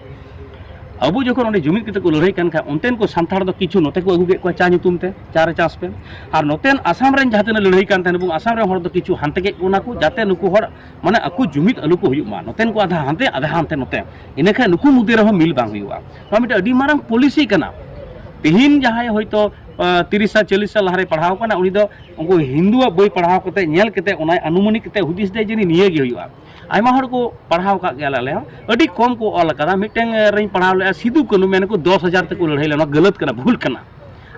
ᱟᱵᱚ ᱡᱚᱠᱷᱚᱱ ᱚᱸᱰᱮ ᱡᱩᱢᱤᱫ ᱠᱟᱛᱮ ᱠᱚ ᱞᱟᱹᱲᱦᱟᱹᱭ ᱠᱟᱱ ᱠᱷᱟᱱ, ᱚᱱᱛᱮᱱ ᱠᱚ ᱥᱟᱱᱛᱟᱲ ᱫᱚ ᱠᱤᱪᱷᱩ ᱱᱚᱛᱮ ᱠᱚ ᱟᱹᱜᱩ ᱠᱮᱫ ᱠᱚᱣᱟ, ᱪᱟ ᱧᱩᱛᱩᱢ ᱛᱮ, ᱪᱟ ᱨᱮ ᱪᱟᱥ ᱯᱮ᱾ ᱟᱨ ᱱᱚᱛᱮᱱ ᱟᱥᱟᱢ ᱨᱮᱱ ᱡᱟᱦᱟᱸ ᱛᱤᱱᱟᱹᱜ ᱞᱟᱹᱲᱦᱟᱹᱭ ᱠᱟᱱ ᱛᱟᱦᱮᱱ, ᱮᱵᱚᱝ ᱟᱥᱟᱢ ᱨᱮᱱ ᱦᱚᱲ ᱫᱚ ᱠᱤᱪᱷᱩ ᱦᱟᱱᱛᱮ ᱠᱮᱫ ᱵᱚᱱᱟ ᱠᱚ, ᱡᱟᱛᱮ ᱱᱩᱠᱩ ᱦᱚᱲ ᱢᱟᱱᱮ ᱟᱠᱚ ᱡᱩᱢᱤᱫ ᱟᱞᱚ ᱠᱚ ᱦᱩᱭᱩᱜ ᱢᱟ, ᱱᱚᱛᱮᱱ ᱠᱚ ᱟᱫᱷᱟ ᱦᱟᱱᱛᱮ, ᱟᱫᱷᱟ ᱦᱟᱱᱛᱮ ᱱᱚᱛᱮ, ᱤᱱᱟᱹᱠᱷᱟᱱ ᱱᱩᱠᱩ ᱢᱚᱫᱽᱫᱷᱮ ᱨᱮᱦᱚᱸ ᱢᱤᱞ ᱵᱟᱝ ᱦᱩᱭᱩᱜᱼᱟ᱾ ᱱᱚᱣᱟ ᱢᱤᱫᱴᱮᱱ ᱟᱹᱰᱤ ᱢᱟᱨᱟᱝ ᱯᱚᱞᱤᱥᱤ ᱠᱟᱱᱟ᱾ ᱛᱤᱦᱤᱧ ᱡᱟᱦᱟᱸᱭ ᱦᱚᱭᱛᱳ ᱟᱸ, ᱛᱤᱨᱤᱥ ᱥᱟᱞ, ᱪᱚᱞᱞᱤᱥ ᱥᱟᱞ ᱞᱟᱦᱟᱨᱮᱭ ᱯᱟᱲᱦᱟᱣ ᱠᱟᱱᱟ, ᱩᱱᱤ ᱫᱚ ᱩᱱᱠᱩ ᱦᱤᱱᱫᱩᱣᱟᱜ ᱵᱳᱭ ᱯᱟᱲᱦᱟᱣ ᱠᱟᱛᱮ, ᱧᱮᱞ ᱠᱟᱛᱮ, ᱚᱱᱟᱭ ᱟᱱᱩᱢᱟᱱᱤᱠ ᱠᱟᱛᱮ ᱦᱩᱫᱤᱥ ᱫᱟᱭ ᱡᱟᱹᱱᱤᱡ ᱱᱤᱭᱟᱹ ᱜᱮ ᱦᱩᱭᱩᱜᱼᱟ᱾ ᱟᱭᱢᱟ ᱦᱚᱲ ᱠᱚ ᱯᱟᱲᱦᱟᱣ ᱟᱠᱟᱫ ᱜᱮᱭᱟ ᱟᱞᱮ ᱦᱚᱸ, ᱟᱹᱰᱤ ᱠᱚᱢ ᱠᱚ ᱚᱞ ᱟᱠᱟᱫᱟ᱾ ᱢᱤᱫᱴᱮᱱ ᱨᱮᱧ ᱯᱟᱲᱦᱟᱣ ᱞᱮᱫᱼᱟ, ᱥᱤᱫᱩ ᱠᱟᱹᱱᱩ ᱢᱮᱱᱟᱠᱚ ᱫᱚᱥ ᱦᱟᱡᱟᱨ ᱛᱮᱠᱚ ᱞᱟᱹᱲᱦᱟᱹᱭ ᱞᱮᱱᱟ, ᱱᱚᱣᱟ ᱜᱟᱹᱞᱟᱹᱛ ᱠᱟᱱᱟ, ᱵᱷᱩᱞ ᱠᱟᱱᱟ᱾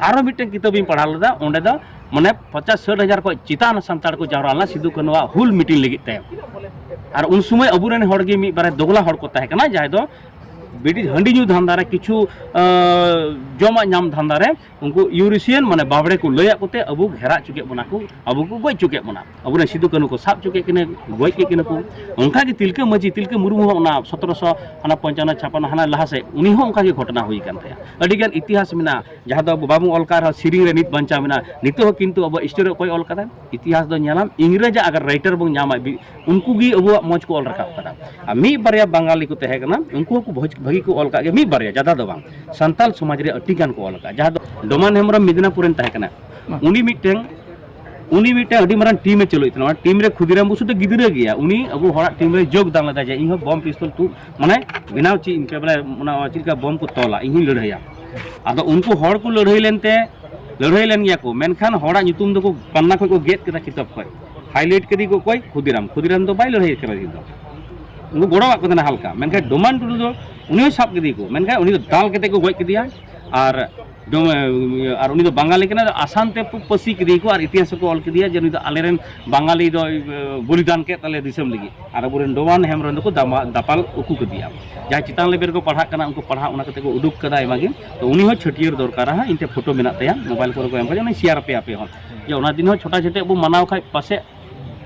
ᱟᱨᱦᱚᱸ ᱢᱤᱫᱴᱮᱱ ᱠᱤᱛᱟᱹᱵ ᱤᱧ ᱯᱟᱲᱦᱟᱣ ᱞᱮᱫᱟ, ᱚᱸᱰᱮ ᱫᱚ ᱢᱟᱱᱮ ᱯᱚᱪᱟᱥ ᱥᱟᱴ ᱦᱟᱡᱟᱨ ᱠᱷᱚᱱ ᱪᱮᱛᱟᱱ ᱥᱟᱱᱛᱟᱲ ᱠᱚ ᱡᱟᱣᱨᱟ ᱞᱮᱱᱟ ᱥᱤᱫᱩ ᱠᱟᱹᱱᱩᱣᱟᱜ ᱦᱩᱞ ᱢᱤᱴᱤᱝ ᱞᱟᱹᱜᱤᱫ ᱛᱮ᱾ ᱟᱨ ᱩᱱ ᱥᱚᱢᱚᱭ ᱟᱵᱚᱨᱮᱱ ᱦᱚᱲ ᱜᱮ ᱢᱤᱫ ᱵᱟᱨᱭᱟ ᱫᱚᱜᱽᱞᱟ ᱦᱚᱲ ᱠᱚ ᱛᱟᱦᱮᱸ ᱠᱟᱱᱟ, ᱡᱟᱦᱟᱸᱭ ᱫᱚ ᱵᱤᱲᱤ ᱦᱟᱺᱰᱤ ᱧᱩ ᱫᱷᱟᱱᱫᱟ ᱨᱮ, ᱠᱤᱪᱷᱩ ᱟᱸ, ᱡᱚᱢᱟᱜ ᱧᱟᱢ ᱫᱷᱟᱱᱫᱟ ᱨᱮ, ᱩᱱᱠᱩ ᱤᱭᱩᱨᱮᱥᱤᱭᱟᱱ ᱢᱟᱱᱮ ᱵᱟᱵᱲᱮ ᱠᱚ ᱞᱟᱹᱭᱟᱫ ᱠᱚᱛᱮ ᱟᱵᱚ ᱜᱷᱮᱨᱟ ᱦᱚᱪᱚ ᱠᱮᱫ ᱵᱚᱱᱟ ᱠᱚ, ᱟᱵᱚ ᱠᱚ ᱜᱚᱡ ᱦᱚᱪᱚ ᱠᱮᱫ ᱵᱚᱱᱟ᱾ ᱟᱵᱚᱨᱮᱱ ᱥᱤᱫᱩ ᱠᱟᱹᱱᱩ ᱠᱚ ᱥᱟᱵ ᱦᱚᱪᱚ ᱠᱮᱫ ᱠᱤᱱᱟ, ᱜᱚᱡ ᱠᱮᱫ ᱠᱤᱱᱟ ᱠᱚ᱾ ᱚᱱᱠᱟ ᱜᱮ ᱛᱤᱞᱠᱟᱹ ᱢᱟᱹᱡᱷᱤ, ᱛᱤᱞᱠᱟᱹ ᱢᱩᱨᱢᱩ ᱦᱚᱸ ᱚᱱᱟ ᱥᱚᱛᱨᱚᱥᱚ ᱦᱟᱱᱟ ᱯᱚᱧᱪᱟᱱᱱᱚ ᱪᱷᱟᱯᱟᱱᱱᱚ ᱦᱟᱱᱟ ᱞᱟᱦᱟ ᱥᱮᱫ ᱩᱱᱤ ᱦᱚᱸ ᱚᱱᱠᱟ ᱜᱮ ᱜᱷᱚᱴᱚᱱᱟ ᱦᱩᱭ ᱟᱠᱟᱱ ᱛᱟᱭᱟ᱾ ᱟᱹᱰᱤ ᱜᱟᱱ ᱤᱛᱤᱦᱟᱥ ᱢᱮᱱᱟᱜᱼᱟ, ᱡᱟᱦᱟᱸ ᱫᱚ ᱟᱵᱚ ᱵᱟᱵᱚᱱ ᱚᱞ ᱠᱟᱜ ᱨᱮᱦᱚᱸ ᱥᱮᱨᱮᱧ ᱨᱮ ᱱᱤᱛ ᱵᱟᱧᱪᱟᱣ ᱢᱮᱱᱟᱜᱼᱟ᱾ ᱱᱤᱛᱚᱜ ᱦᱚᱸ ᱠᱤᱱᱛᱩ ᱟᱵᱚᱣᱟᱜ ᱦᱤᱥᱴᱳᱨᱤ ᱚᱠᱚᱭ ᱚᱞ ᱠᱟᱫᱟ? ᱤᱛᱤᱦᱟᱥ ᱫᱚ ᱧᱮᱞᱟᱢ, ᱤᱝᱨᱮᱡᱽ ᱟᱜ ᱟᱜᱟᱨ ᱨᱟᱭᱴᱟᱨ ᱵᱚᱱ ᱧᱟᱢᱟ, ᱵᱤ-, ᱩᱱᱠᱩ ᱜᱮ ᱟᱵᱚᱣᱟᱜ ᱢᱚᱡᱽ ᱠᱚ ᱚᱞ ᱨᱟᱠᱟᱵ ᱠᱟᱫᱟ᱾ ᱟᱨ ᱢᱤᱫ ᱵᱟᱨᱭᱟ ᱵᱟᱝᱜᱟᱞᱤ ᱠᱚ ᱛᱟᱦᱮᱸ ᱠᱟᱱᱟ, ᱩᱱᱠᱩ ᱦᱚᱸᱠᱚ ᱵᱷᱚᱡᱽ-, ᱵᱷᱟᱹᱜᱤ ᱠᱚ ᱚᱞ ᱠᱟᱜ ᱜᱮᱭᱟ, ᱢᱤᱫ ᱵᱟᱨᱭᱟ, ᱡᱟᱫᱟ ᱫᱚ ᱵᱟᱝ᱾ ᱥᱟᱱᱛᱟᱞ ᱥᱚᱢᱟᱡᱽ ᱨᱮ ᱟᱹᱰᱤ ᱜᱟᱱ ᱠᱚ ᱚᱞ ᱠᱟᱜᱼᱟ, ᱡᱟᱦᱟᱸ ᱫᱚ ᱰᱚᱢᱟᱱ ᱦᱮᱢᱵᱨᱚᱢ ᱢᱮᱫᱽᱱᱟᱯᱩᱨ ᱨᱮᱱ ᱛᱟᱦᱮᱸ ᱠᱟᱱᱟ᱾ ᱩᱱᱤ ᱢᱤᱫᱴᱮᱱ, ᱩᱱᱤ ᱢᱤᱫᱴᱮᱱ ᱟᱹᱰᱤ ᱢᱟᱨᱟᱝ ᱴᱤᱢ ᱮ ᱪᱟᱹᱞᱩᱭᱮᱫ ᱛᱟᱦᱮᱱᱟ᱾ ᱚᱱᱟ ᱴᱤᱢ ᱨᱮ ᱠᱷᱩᱫᱤᱨᱟᱢ ᱵᱚᱥᱩ ᱫᱚ ᱜᱤᱫᱽᱨᱟᱹ ᱜᱮᱭᱟ, ᱩᱱᱤ ᱟᱵᱚ ᱦᱚᱲᱟᱜ ᱴᱤᱢ ᱨᱮ ᱡᱳᱜᱽ ᱫᱟᱱ ᱞᱮᱫᱟ ᱡᱮ ᱤᱧ ᱦᱚᱸ ᱵᱚᱢ ᱯᱤᱥᱛᱚᱞ ᱛᱩᱫ, ᱢᱟᱱᱮ ᱵᱮᱱᱟᱣ ᱪᱮᱫ ᱤᱧ ᱯᱮ, ᱵᱚᱞᱮ ᱚᱱᱟ ᱪᱮᱫ ᱞᱮᱠᱟ ᱵᱚᱢ ᱠᱚ ᱛᱚᱞᱟ, ᱤᱧ ᱦᱚᱸᱧ ᱞᱟᱹᱲᱦᱟᱹᱭᱟ᱾ ᱟᱫᱚ ᱩᱱᱠᱩ ᱦᱚᱲ ᱠᱚ ᱞᱟᱹᱲᱦᱟᱹᱭ ᱞᱮᱱᱛᱮ, ᱞᱟᱹᱲᱦᱟᱹᱭ ᱞᱮᱱ ᱜᱮᱭᱟ ᱠᱚ, ᱢᱮᱱᱠᱷᱟᱱ ᱦᱚᱲᱟᱜ ᱧᱩᱛᱩᱢ ᱫᱚᱠᱚ ᱯᱟᱱᱱᱟ ᱠᱷᱚᱱ ᱠᱚ ᱜᱮᱫ ᱠᱮᱫᱟ, ᱠᱤᱛᱟᱹᱵ ᱠᱷᱚᱱ᱾ ᱦᱟᱭᱞᱟᱭᱤᱴ ᱠᱮᱫᱮ ᱠᱚ ᱚᱠᱚᱭ? ᱠᱷᱩᱫᱤᱨᱟᱢ᱾ ᱠᱷᱩᱫᱤᱨᱟᱢ ᱫᱚ ᱵᱟᱭ ᱞᱟᱹᱲᱦᱟᱹᱭ ᱠᱟᱱᱟ ᱛᱤᱦᱤᱧ ᱫᱚ᱾ ᱩᱱᱠᱩ ᱜᱚᱲᱚᱣᱟᱜ ᱠᱚ ᱛᱟᱦᱮᱱᱟ ᱦᱟᱞᱠᱟ, ᱢᱮᱱᱠᱷᱟᱱ ᱰᱳᱢᱟᱱ ᱴᱩᱰᱩ ᱫᱚ ᱩᱱᱤ ᱦᱚᱸ ᱥᱟᱵ ᱠᱮᱫᱮᱭᱟᱠᱚ, ᱢᱮᱱᱠᱷᱟᱱ ᱩᱱᱤ ᱫᱚ ᱫᱟᱞ ᱠᱟᱛᱮ ᱠᱚ ᱜᱚᱡ ᱠᱮᱫᱮᱭᱟ᱾ ᱟᱨ ᱰᱳᱢ-, ᱟᱨ ᱩᱱᱤ ᱫᱚ ᱵᱟᱝᱜᱟᱞᱤ ᱠᱟᱱᱟᱭ, ᱟᱥᱟᱢ ᱛᱮ ᱯᱟᱹᱥᱤ ᱠᱮᱫᱮᱭᱟᱠᱚ ᱟᱨ ᱤᱛᱤᱦᱟᱥ ᱦᱚᱸᱠᱚ ᱚᱞ ᱠᱮᱫᱮᱭᱟ ᱡᱮ ᱱᱩᱭ ᱫᱚ ᱟᱞᱮᱨᱮᱱ ᱵᱟᱝᱜᱟᱞᱤ ᱫᱚᱭ ᱵᱚᱞᱤᱫᱟᱱ ᱠᱮᱫ ᱛᱟᱞᱮᱭᱟ ᱫᱤᱥᱚᱢ ᱞᱟᱹᱜᱤᱫ᱾ ᱟᱨ ᱟᱵᱚᱨᱮᱱ ᱰᱳᱢᱟᱱ ᱦᱮᱢᱵᱨᱚᱢ ᱫᱚᱠᱚ ᱫᱟᱢᱟ-, ᱫᱟᱯᱟᱞ ᱩᱠᱩ ᱠᱮᱫᱮᱭᱟ᱾ ᱡᱟᱦᱟᱸᱭ ᱪᱮᱛᱟᱱ ᱞᱮᱵᱮᱞ ᱨᱮᱠᱚ ᱯᱟᱲᱦᱟᱜ ᱠᱟᱱᱟ ᱩᱱᱠᱩ ᱯᱟᱲᱦᱟᱜ ᱚᱱᱟ ᱠᱟᱛᱮ ᱠᱚ ᱩᱰᱩᱠ ᱠᱟᱫᱟ ᱟᱭᱢᱟ ᱜᱮ᱾ ᱛᱚ ᱩᱱᱤ ᱦᱚᱸ ᱪᱷᱟᱹᱴᱭᱟᱹᱨ ᱫᱚᱨᱠᱟᱨᱟ ᱦᱟᱸᱜ, ᱤᱧ ᱴᱷᱮᱱ ᱯᱷᱳᱴᱳ ᱢᱮᱱᱟᱜ ᱛᱟᱭᱟ, ᱢᱳᱵᱟᱭᱤᱞ ᱠᱚᱨᱮ ᱠᱚ ᱮᱢ ᱠᱟᱫᱟ, ᱩᱱᱤ ᱥᱮᱭᱟᱨ ᱟᱯᱮᱭᱟ ᱟᱯᱮ ᱦᱚᱸ᱾ ᱡᱮ ᱚᱱᱟ ᱫᱤᱱ ᱦᱚᱸ ᱪᱷᱳᱴᱟ ᱪᱷᱳᱴᱟ ᱵᱚ ᱢᱟᱱᱟᱣ ᱠᱷᱟᱡ ᱯᱟᱥᱮᱡ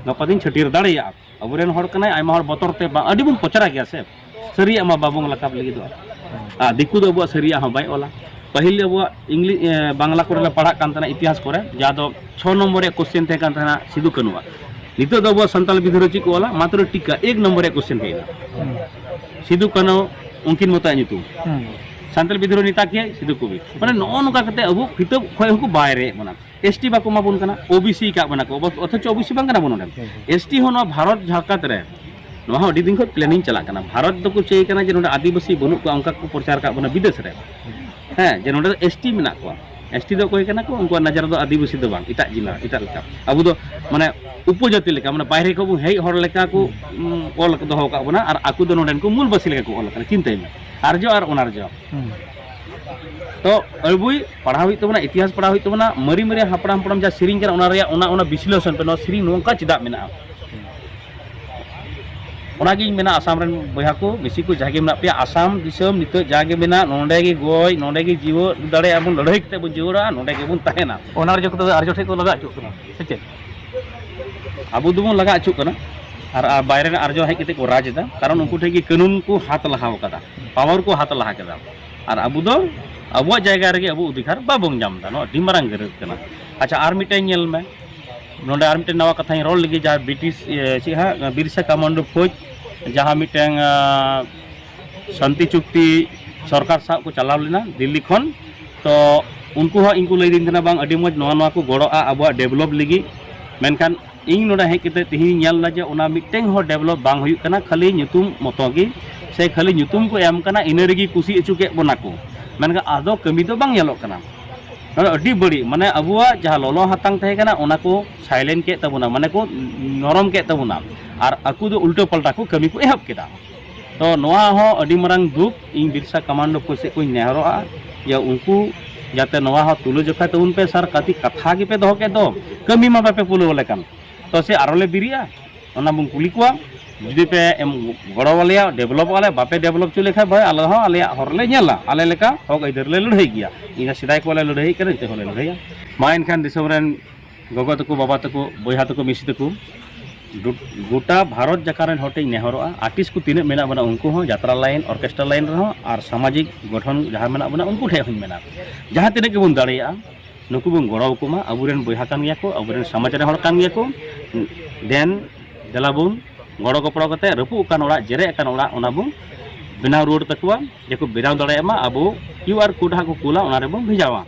ᱜᱟᱯᱟ ᱫᱤᱱ ᱪᱷᱟᱹᱴᱭᱟᱹᱨ ᱫᱟᱲᱮᱭᱟᱜᱼᱟ᱾ ᱟᱵᱚᱨᱮᱱ ᱦᱚᱲ ᱠᱟᱱᱟᱭ, ᱟᱭᱢᱟ ᱦᱚᱲ ᱵᱚᱛᱚᱨ ᱛᱮ ᱵᱟᱝ, ᱟᱹᱰᱤ ᱵᱚᱱ ᱯᱚᱪᱟᱨᱟ ᱜᱮᱭᱟ ᱥᱮ, ᱥᱟᱹᱨᱤᱭᱟᱜ ᱢᱟ ᱵᱟᱵᱚᱱ ᱨᱟᱠᱟᱵ ᱞᱟᱹᱜᱤᱫᱚᱜᱼᱟ᱾ ᱟᱨ ᱫᱤᱠᱩ ᱫᱚ ᱟᱵᱚᱣᱟᱜ ᱥᱟᱹᱨᱤᱭᱟᱜ ᱦᱚᱸ ᱵᱟᱭ ᱚᱞᱟ᱾ ᱯᱟᱹᱦᱤᱞ ᱟᱵᱚᱣᱟᱜ ᱤᱝᱞᱤ-, ᱮ, ᱵᱟᱝᱞᱟ ᱠᱚᱨᱮ ᱞᱮ ᱯᱟᱲᱦᱟᱜ ᱠᱟᱱ ᱛᱟᱦᱮᱱᱟ ᱤᱛᱤᱦᱟᱥ ᱠᱚᱨᱮ, ᱡᱟᱦᱟᱸ ᱫᱚ ᱪᱷᱚ ᱱᱚᱢᱵᱚᱨ ᱨᱮᱭᱟᱜ ᱠᱚᱥᱪᱮᱱ ᱛᱟᱦᱮᱸ ᱠᱟᱱ ᱛᱟᱦᱮᱱᱟ ᱥᱤᱫᱩ ᱠᱟᱹᱱᱩᱣᱟᱜ᱾ ᱱᱤᱛᱚᱜ ᱫᱚ ᱟᱵᱚᱣᱟᱜ ᱥᱟᱱᱛᱟᱲ ᱵᱤᱫᱽᱨᱳᱦᱤ ᱪᱮᱫ ᱠᱚ ᱚᱞᱟ? ᱢᱟᱛᱨᱚ ᱴᱤᱠᱟ ᱮᱠ ᱱᱚᱢᱵᱚᱨ ᱨᱮᱭᱟᱜ ᱠᱚᱥᱪᱮᱱ ᱦᱮᱡ ᱮᱱᱟ, ᱥᱤᱫᱩ ᱠᱟᱹᱱᱩ ᱩᱱᱠᱤᱱ ᱢᱚᱛᱚᱣᱟᱜ ᱧᱩᱛᱩᱢ᱾ ᱥᱟᱱᱛᱟᱲ ᱵᱤᱫᱽᱨᱳᱦᱤ ᱱᱮᱛᱟ ᱠᱮᱭᱟᱭ ᱥᱤᱫᱩ ᱠᱚᱵᱤ᱾ ᱢᱟᱱᱮ ᱱᱚᱜᱼᱚ ᱱᱚᱝᱠᱟ ᱠᱟᱛᱮ ᱟᱵᱚ ᱠᱤᱛᱟᱹᱵ ᱠᱷᱚᱱ ᱦᱚᱸᱠᱚ ᱵᱟᱭ ᱨᱮ ᱮᱫ ᱵᱚᱱᱟ᱾ ᱮᱥ ᱴᱤ ᱵᱟᱠᱚ ᱮᱢᱟ ᱵᱚᱱ ᱠᱟᱱᱟ, ᱳ ᱵᱤ ᱥᱤ ᱟᱠᱟᱫ ᱵᱚᱱᱟ ᱠᱚ, ᱚᱵᱚᱥ-, ᱚᱛᱷᱚᱪᱚ ᱳ ᱵᱤ ᱥᱤ ᱵᱟᱝ ᱠᱟᱱᱟ ᱵᱚᱱ ᱱᱚᱰᱮ᱾ ᱦᱩᱸ, ᱦᱩᱸ᱾ ᱮᱥ ᱴᱤ ᱦᱚᱸ ᱱᱚᱣᱟ ᱵᱷᱟᱨᱚᱛ ᱡᱷᱟᱲᱠᱷᱚᱸᱰ ᱨᱮ ᱱᱚᱣᱟ ᱦᱚᱸ ᱟᱹᱰᱤ ᱫᱤᱱ ᱠᱷᱚᱱ ᱯᱞᱮᱱᱤᱝ ᱪᱟᱞᱟᱜ ᱠᱟᱱᱟ᱾ ᱵᱷᱟᱨᱚᱛ ᱫᱚᱠᱚ ᱪᱟᱹᱭ ᱠᱟᱱᱟ ᱡᱮ ᱱᱚᱰᱮ ᱟᱹᱫᱤᱵᱟᱹᱥᱤ ᱵᱟᱹᱱᱩᱜ ᱠᱚᱣᱟ, ᱚᱱᱠᱟ ᱠᱚ ᱯᱨᱚᱪᱟᱨ ᱟᱠᱟᱫ ᱵᱚᱱᱟ ᱵᱤᱫᱮᱥ ᱨᱮ᱾ ᱦᱮᱸ, ᱡᱮ ᱱᱚᱰᱮ ᱫᱚ ᱮᱥ ᱴᱤ ᱢᱮᱱᱟᱜ ᱠᱚᱣᱟ᱾ ᱮᱥ ᱴᱤ ᱫᱚ ᱚᱠᱚᱭ ᱠᱟᱱᱟ ᱠᱚ? ᱩᱱᱠᱩᱣᱟᱜ ᱱᱚᱡᱚᱨ ᱫᱚ ᱟᱹᱫᱤᱵᱟᱹᱥᱤ ᱫᱚ ᱵᱟᱝ, ᱮᱴᱟᱜ ᱡᱤᱞᱟ, ᱮᱴᱟᱜ ᱞᱮᱠᱟ᱾ ᱟᱵᱚ ᱫᱚ ᱢᱟᱱᱮ ᱩᱯᱚᱡᱟᱹᱛᱤ ᱞᱮᱠᱟ, ᱢᱟᱱᱮ ᱵᱟᱭᱨᱮ ᱠᱷᱚᱱ ᱵᱚᱱ ᱦᱮᱡ ᱦᱚᱲ ᱞᱮᱠᱟ ᱠᱚ, ᱦᱩᱸ᱾ ᱩᱢ, ᱚᱞ ᱫᱚᱦᱚ ᱟᱠᱟᱫ ᱵᱚᱱᱟ, ᱟᱨ ᱟᱠᱚ ᱫᱚ ᱱᱚᱰᱮᱱ ᱠᱚ ᱢᱩᱞᱵᱟᱹᱥᱤ ᱞᱮᱠᱟ ᱠᱚ ᱚᱞ ᱟᱠᱟᱱᱟ᱾ ᱪᱤᱱᱛᱟᱹᱭ ᱢᱮ, ᱟᱨᱡᱚ ᱟᱨ ᱚᱱᱟᱨᱡᱚ᱾ ᱦᱩᱸ᱾ ᱛᱚ ᱟᱵᱚᱭ ᱯᱟᱲᱦᱟᱣ ᱦᱩᱭᱩᱜ ᱛᱟᱵᱚᱱᱟ, ᱤᱛᱤᱦᱟᱥ ᱯᱟᱲᱦᱟᱣ ᱦᱩᱭᱩᱜ ᱛᱟᱵᱚᱱᱟ, ᱢᱟᱨᱮ ᱢᱟᱨᱮ ᱦᱟᱯᱲᱟᱢ ᱦᱟᱯᱲᱟᱢ ᱡᱟᱦᱟᱸ ᱥᱮᱨᱮᱧ ᱠᱟᱱᱟ ᱚᱱᱟ ᱨᱮᱭᱟᱜ ᱚᱱᱟ, ᱚᱱᱟ ᱵᱤᱥᱞᱮᱥᱚᱱ ᱯᱮ, ᱱᱚᱣᱟ ᱥᱮᱨᱮᱧ ᱱᱚᱝᱠᱟ ᱪᱮᱫᱟᱜ ᱢᱮᱱᱟᱜᱼᱟ? ᱚᱱᱟᱜᱤᱧ ᱢᱮᱱᱟ, ᱟᱥᱟᱢ ᱨᱮᱱ ᱵᱚᱭᱦᱟ ᱠᱚ, ᱢᱤᱥᱤ ᱠᱚ, ᱡᱟᱦᱟᱸ ᱜᱮ ᱢᱮᱱᱟᱜ ᱯᱮᱭᱟ, ᱟᱥᱟᱢ ᱫᱤᱥᱚᱢ ᱱᱤᱛᱚᱜ ᱡᱟᱦᱟᱸ ᱜᱮ ᱢᱮᱱᱟᱜ, ᱱᱚᱸᱰᱮ ᱜᱮ ᱜᱚᱡ, ᱱᱚᱸᱰᱮ ᱜᱮ ᱡᱤᱣᱮᱫ ᱫᱟᱲᱮᱭᱟᱜᱼᱟ ᱵᱚᱱ, ᱞᱟᱹᱲᱦᱟᱹᱭ ᱠᱟᱛᱮ ᱵᱚᱱ ᱡᱤᱣᱮᱫᱚᱜᱼᱟ, ᱱᱚᱸᱰᱮ ᱜᱮᱵᱚᱱ ᱛᱟᱦᱮᱱᱟ᱾ ᱚᱱᱟ ᱟᱨᱡᱚ ᱠᱚᱫᱚ ᱟᱨᱡᱚ ᱴᱷᱮᱡ ᱠᱚ ᱞᱟᱜᱟ ᱦᱚᱪᱚᱜ ᱠᱟᱱᱟ, ᱥᱮ ᱪᱮᱫ? ᱟᱵᱚ ᱫᱚᱵᱚᱱ ᱞᱟᱜᱟ ᱦᱚᱪᱚᱜ ᱠᱟᱱᱟ, ᱟᱨ, ᱟᱨ ᱵᱟᱭᱨᱮ ᱨᱮᱱ ᱟᱨᱡᱚ ᱦᱮᱡ ᱠᱟᱛᱮ ᱠᱚ ᱨᱟᱡᱽ ᱮᱫᱟ, ᱠᱟᱨᱚᱱ ᱩᱱᱠᱩ ᱴᱷᱮᱡ ᱜᱮ ᱠᱟᱹᱱᱩᱱ ᱠᱚ ᱦᱟᱛ ᱞᱟᱦᱟ ᱟᱠᱟᱫᱟ, ᱯᱟᱣᱟᱨ ᱠᱚ ᱦᱟᱛ ᱞᱟᱦᱟ ᱠᱮᱫᱟ᱾ ᱟᱨ ᱟᱵᱚ ᱫᱚ ᱟᱵᱚᱣᱟᱜ ᱡᱟᱭᱜᱟ ᱨᱮᱜᱮ ᱟᱵᱚ ᱚᱫᱷᱤᱠᱟᱨ ᱵᱟᱵᱚᱱ ᱧᱟᱢ ᱮᱫᱟ᱾ ᱱᱚᱣᱟ ᱟᱹᱰᱤ ᱢᱟᱨᱟᱝ ᱜᱟᱹᱨᱟᱹᱛ ᱠᱟᱱᱟ᱾ ᱟᱪᱪᱷᱟ, ᱟᱨ ᱢᱤᱫᱴᱮᱱ ᱧᱮᱞ ᱢᱮ, ᱱᱚᱰᱮ ᱟᱨ ᱢᱤᱫᱴᱮᱱ ᱱᱟᱣᱟ ᱠᱟᱛᱷᱟᱧ ᱨᱚᱲ ᱞᱟᱹᱜᱤᱫ, ᱡᱟᱦᱟᱸ ᱵᱨᱤᱴᱤᱥ, ᱤᱭᱟᱹ, ᱪᱮᱫ ᱦᱟᱸᱜ, ᱵᱤᱨᱥᱟ ᱠᱟᱢᱟᱱᱰᱳ ᱯᱷᱳᱡᱽ ᱡᱟᱦᱟᱸ ᱢᱤᱫᱴᱮᱱ, ᱟᱸ, ᱥᱟᱱᱛᱤ ᱪᱩᱠᱛᱤ ᱥᱚᱨᱠᱟᱨ ᱥᱟᱶ ᱠᱚ ᱪᱟᱞᱟᱣ ᱞᱮᱱᱟ ᱫᱤᱞᱞᱤ ᱠᱷᱚᱱ, ᱛᱚ ᱩᱱᱠᱩ ᱦᱚᱸ ᱤᱧ ᱠᱚ ᱞᱟᱹᱭ ᱫᱤᱧ ᱛᱟᱦᱮᱱᱟ, ᱵᱟᱝ, ᱟᱹᱰᱤ ᱢᱚᱡᱽ, ᱱᱚᱣᱟ, ᱱᱚᱣᱟ ᱠᱚ ᱜᱚᱲᱚᱜᱼᱟ ᱟᱵᱚᱣᱟᱜ ᱰᱮᱵᱷᱞᱚᱯ ᱞᱟᱹᱜᱤᱫ, ᱢᱮᱱᱠᱷᱟᱱ ᱤᱧ ᱱᱚᱰᱮ ᱦᱮᱡ ᱠᱟᱛᱮ ᱛᱮᱦᱮᱧ ᱧᱮᱞ ᱮᱫᱟ ᱡᱮ ᱚᱱᱟ ᱢᱤᱫᱴᱮᱱ ᱦᱚᱸ ᱰᱮᱵᱷᱞᱚᱯ ᱵᱟᱝ ᱦᱩᱭᱩᱜ ᱠᱟᱱᱟ, ᱠᱷᱟᱹᱞᱤ ᱧᱩᱛᱩᱢ ᱢᱚᱛᱚ ᱜᱮ, ᱥᱮ ᱠᱷᱟᱹᱞᱤ ᱧᱩᱛᱩᱢ ᱠᱚ ᱮᱢ ᱠᱟᱱᱟ, ᱤᱱᱟᱹ ᱨᱮᱜᱮ ᱠᱩᱥᱤ ᱦᱚᱪᱚ ᱠᱮᱫ ᱵᱚᱱᱟ ᱠᱚ, ᱢᱮᱱᱠᱷᱟᱱ ᱟᱫᱚ ᱠᱟᱹᱢᱤ ᱫᱚ ᱵᱟᱝ ᱧᱮᱞᱚᱜ ᱠᱟᱱᱟ᱾ ᱱᱚᱣᱟ ᱟᱹᱰᱤ ᱵᱟᱹᱲᱤᱡ, ᱢᱟᱱᱮ ᱟᱵᱚᱣᱟᱜ ᱡᱟᱦᱟᱸ ᱞᱚᱞᱚ ᱦᱟᱛᱟᱝ ᱛᱟᱦᱮᱸ ᱠᱟᱱᱟ, ᱚᱱᱟ ᱠᱚ ᱥᱟᱭᱞᱮᱱᱴ ᱠᱮᱫ ᱛᱟᱵᱚᱱᱟ, ᱢᱟᱱᱮ ᱠᱚ ᱱᱚᱨᱚᱢ ᱠᱮᱫ ᱛᱟᱵᱚᱱᱟ, ᱟᱨ ᱟᱠᱚ ᱫᱚ ᱩᱞᱴᱟᱹ ᱯᱟᱞᱴᱟ ᱠᱚ ᱠᱟᱹᱢᱤ ᱠᱚ ᱮᱦᱚᱵ ᱠᱮᱫᱟ᱾ ᱛᱚ ᱱᱚᱣᱟ ᱦᱚᱸ ᱟᱹᱰᱤ ᱢᱟᱨᱟᱝ ᱫᱩᱠ᱾ ᱤᱧ ᱵᱤᱨᱥᱟ ᱠᱟᱢᱟᱱᱰᱳ ᱠᱚ ᱥᱮᱫ ᱠᱷᱚᱱ ᱤᱧ ᱱᱮᱦᱚᱨᱚᱜᱼᱟ ᱡᱮ ᱩᱱᱠᱩ ᱡᱟᱛᱮ ᱱᱚᱣᱟ ᱦᱚᱸ ᱛᱩᱞᱟᱹ ᱡᱚᱠᱷᱟ ᱛᱟᱵᱚᱱ ᱯᱮ ᱥᱟᱨ, ᱠᱟᱹᱴᱤᱡ ᱠᱟᱛᱷᱟ ᱜᱮᱯᱮ ᱫᱚᱦᱚ ᱠᱮᱫ ᱫᱚ, ᱠᱟᱹᱢᱤ ᱢᱟ ᱵᱟᱯᱮ ᱯᱩᱞᱟᱹᱣ ᱟᱞᱮ ᱠᱟᱱ, ᱛᱚ ᱥᱮ ᱟᱨᱚ ᱞᱮ ᱵᱮᱨᱮᱫᱼᱟ? ᱚᱱᱟ ᱵᱚᱱ ᱠᱩᱞᱤ ᱠᱚᱣᱟ᱾ ᱡᱩᱫᱤ ᱯᱮ ᱮᱢ ᱜᱚᱲᱚ ᱟᱞᱮᱭᱟ, ᱰᱮᱵᱷᱞᱚᱯ ᱟᱞᱮ, ᱵᱟᱯᱮ ᱰᱮᱵᱷᱞᱚᱯ ᱦᱚᱪᱚ ᱞᱮᱠᱷᱟᱱ ᱵᱷᱟᱭ, ᱟᱞᱮ ᱦᱚᱸ ᱟᱞᱮᱭᱟᱜ ᱦᱚᱨ ᱞᱮ ᱧᱮᱞᱟ, ᱟᱞᱮ ᱞᱮᱠᱟ ᱦᱚᱠ ᱟᱹᱭᱫᱟᱹᱨ ᱞᱮ ᱞᱟᱹᱲᱦᱟᱹᱭ ᱜᱮᱭᱟ᱾ ᱤᱱᱟᱹ ᱥᱮᱫᱟᱭ ᱠᱚ ᱞᱮ ᱞᱟᱹᱲᱦᱟᱹᱭᱮᱫ ᱠᱟᱱᱟ, ᱱᱤᱛᱚᱜ ᱦᱚᱸᱞᱮ ᱞᱟᱹᱲᱦᱟᱹᱭᱟ᱾ ᱢᱟ ᱮᱱᱠᱷᱟᱱ ᱫᱤᱥᱚᱢ ᱨᱮᱱ ᱜᱚᱜᱚ ᱛᱟᱠᱚ, ᱵᱟᱵᱟ ᱛᱟᱠᱚ, ᱵᱚᱭᱦᱟ ᱛᱟᱠᱚ, ᱢᱤᱥᱤ ᱛᱟᱠᱚ, ᱜᱚᱴᱟ ᱵᱷᱟᱨᱚᱛ ᱡᱟᱠᱟᱛ ᱨᱮᱱ ᱦᱚᱲ ᱴᱷᱮᱱ ᱤᱧ ᱱᱮᱦᱚᱨᱚᱜᱼᱟ, ᱟᱨᱴᱤᱥᱴ ᱠᱚ ᱛᱤᱱᱟᱹᱜ ᱢᱮᱱᱟᱜ ᱵᱚᱱᱟ, ᱩᱱᱠᱩ ᱦᱚᱸ ᱡᱟᱛᱨᱟ ᱞᱟᱭᱤᱱ, ᱚᱨᱠᱮᱥᱴᱨᱟ ᱞᱟᱭᱤᱱ ᱨᱮᱦᱚᱸ, ᱟᱨ ᱥᱟᱢᱟᱡᱤᱠ ᱜᱚᱴᱷᱚᱱ ᱡᱟᱦᱟᱸ ᱢᱮᱱᱟᱜ ᱵᱚᱱᱟ, ᱩᱱᱠᱩ ᱴᱷᱮᱱ ᱦᱚᱸᱧ ᱢᱮᱱᱟ, ᱡᱟᱦᱟᱸ ᱛᱤᱱᱟᱹᱜ ᱜᱮᱵᱚᱱ ᱫᱟᱲᱮᱭᱟᱜᱼᱟ, ᱱᱩᱠᱩ ᱵᱚᱱ ᱜᱚᱲᱚ ᱟᱠᱚ ᱢᱟ᱾ ᱟᱵᱚᱨᱮᱱ ᱵᱚᱭᱦᱟ ᱠᱟᱱ ᱜᱮᱭᱟ ᱠᱚ, ᱟᱵᱚᱨᱮᱱ ᱥᱚᱢᱟᱡᱽ ᱨᱮᱱ ᱦᱚᱲ ᱠᱟᱱ ᱜᱮᱭᱟ ᱠᱚ᱾ ᱫᱮᱱ ᱫᱮᱞᱟ ᱵᱚᱱ ᱜᱚᱲᱚ ᱜᱚᱯᱚᱲᱚ ᱠᱟᱛᱮ ᱨᱟᱹᱯᱩᱫ ᱟᱠᱟᱱ ᱚᱲᱟᱜ, ᱡᱮᱨᱮᱫ ᱟᱠᱟᱱ ᱚᱲᱟᱜ, ᱚᱱᱟ ᱵᱚᱱ ᱵᱮᱱᱟᱣ ᱨᱩᱣᱟᱹᱲ ᱛᱟᱠᱚᱣᱟ᱾ ᱡᱮ ᱠᱚ ᱵᱮᱱᱟᱣ ᱫᱟᱲᱮᱭᱟᱜ ᱢᱟ, ᱟᱵᱚ ᱠᱤᱭᱩ ᱟᱨ ᱠᱳᱰ ᱦᱟᱸᱜ ᱠᱚ ᱠᱩᱞᱟ, ᱚᱱᱟ ᱨᱮᱵᱚᱱ ᱵᱷᱮᱡᱟᱣᱟ᱾